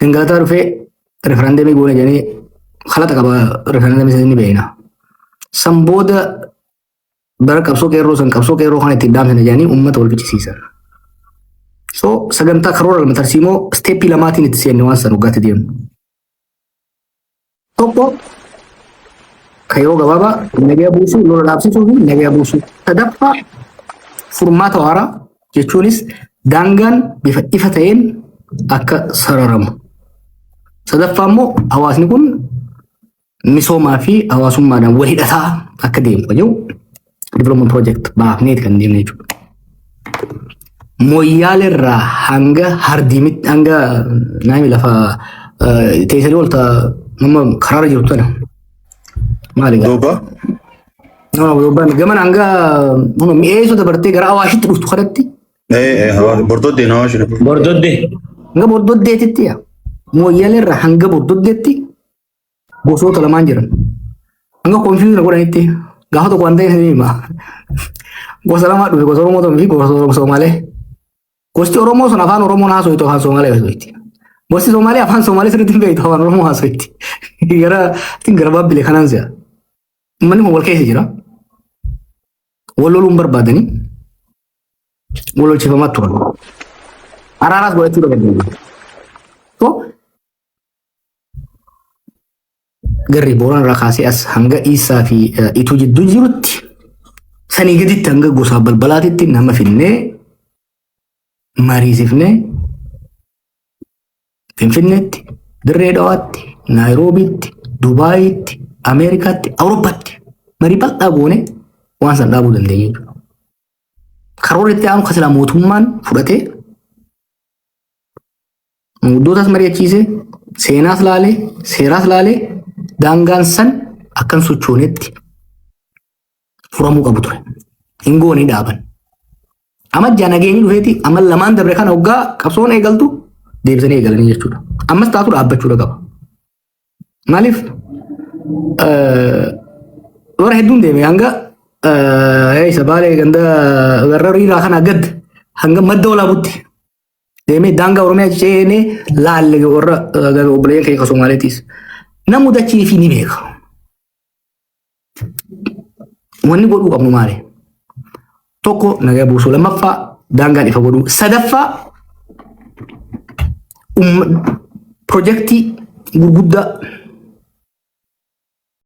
Gangalataa dhufee referendumii goone jedhanii kalaqa qaba referendumii ni beekna. San booda bara qabsoo qeerroo san qabsoo qeerroo kana ittiin dhaamsine jedhanii uummata wal fichisiisan. So sagantaa karoora lama tarsiimoo steppii lamaatiin itti seenne waan san waggaatti deemu. Tokko kan yeroo gabaabaa nagaya buusuu, lola dhaabsisuu fi nagaya buusuu. Sadaffaa furmaata waaraa jechuunis daangaan bifa ifa ta'een akka sararamu. Sadaffaa immoo hawaasni kun Misoomaa fi hawaasummaadhaan wal hidhataa akka deemu kan jiru development project baafneeti kan deemne jechuudha. Moyyaale irraa hanga Hardiimitti, hanga naami lafa teessanii olta nama karaarra jirtu tana. Maali gaa? Duuba. Nama Doobbaan gaman hanga mi'eessoo dabartee gara Awaashitti dhuftu kanatti. Bordoddee na Awaashi. Bordoddee. Hanga Bordoddeetitti yaa. Moyyaale irraa hanga Bordoddeetti gosoota lamaan jiran. Hanga confuse godhanitti gaafa tokko waan ta'eef ni hima. Gosa lamaa dhufe, gosa Oromoo fi gosa Somaalee. Gosti Oromoo sun afaan Oromoo haasoitu, afaan Somaalee haasoiti. Gosti Somaalee afaan Somaalee sirriitti hin beektu, afaan Oromoo haasoiti. Gara gara Baabbilee kanaan si'a. Uummanni kun wal keessa jira. Wal loluun barbaadanii wal lolchifamaa turan. Araaraas godhachuu danda'u. So garri Boorana irraa kaasee as hanga Iisaa fi Ituu jidduu jirutti, sanii gaditti hanga gosa balbalaatitti nama finnee mariisifnee Finfinneetti, Dirree Dhawaatti, Naayiroobiitti, Dubaayitti, Ameerikaatti, Awurooppaatti marii bal'aa goone waan san dhaabuu dandeenya jechuudha. Karoora itti aanu kan silaa mootummaan fudhatee manguddootas mari'achiisee, seenaas laalee, seeraas laalee, daangaan san akkan sochoonetti furamuu qabu ture. Hin goone, dhaaban. Amajjaa nageenyi dhufeeti amma lamaan dabre kana hoggaa qabsoon eegaltu deebisanii eegalanii jechuudha. Ammas taatu dhaabbachuudha qaba. Maaliif warra hedduun deeme hanga isa Baalee ganda warra Riiraa kana gad hanga Madda Walaabutti deemee daangaa Oromiyaa ceenee laalle, warra obboleeyyan keenya Somaaleetiis. Namu dachii fi ni beeka. Wanni godhuu qabnu maali? Tokko, nagaa buusuu. Lammaffaa, daangaan ifa godhuu. Sadaffaa, pirojektii gurguddaa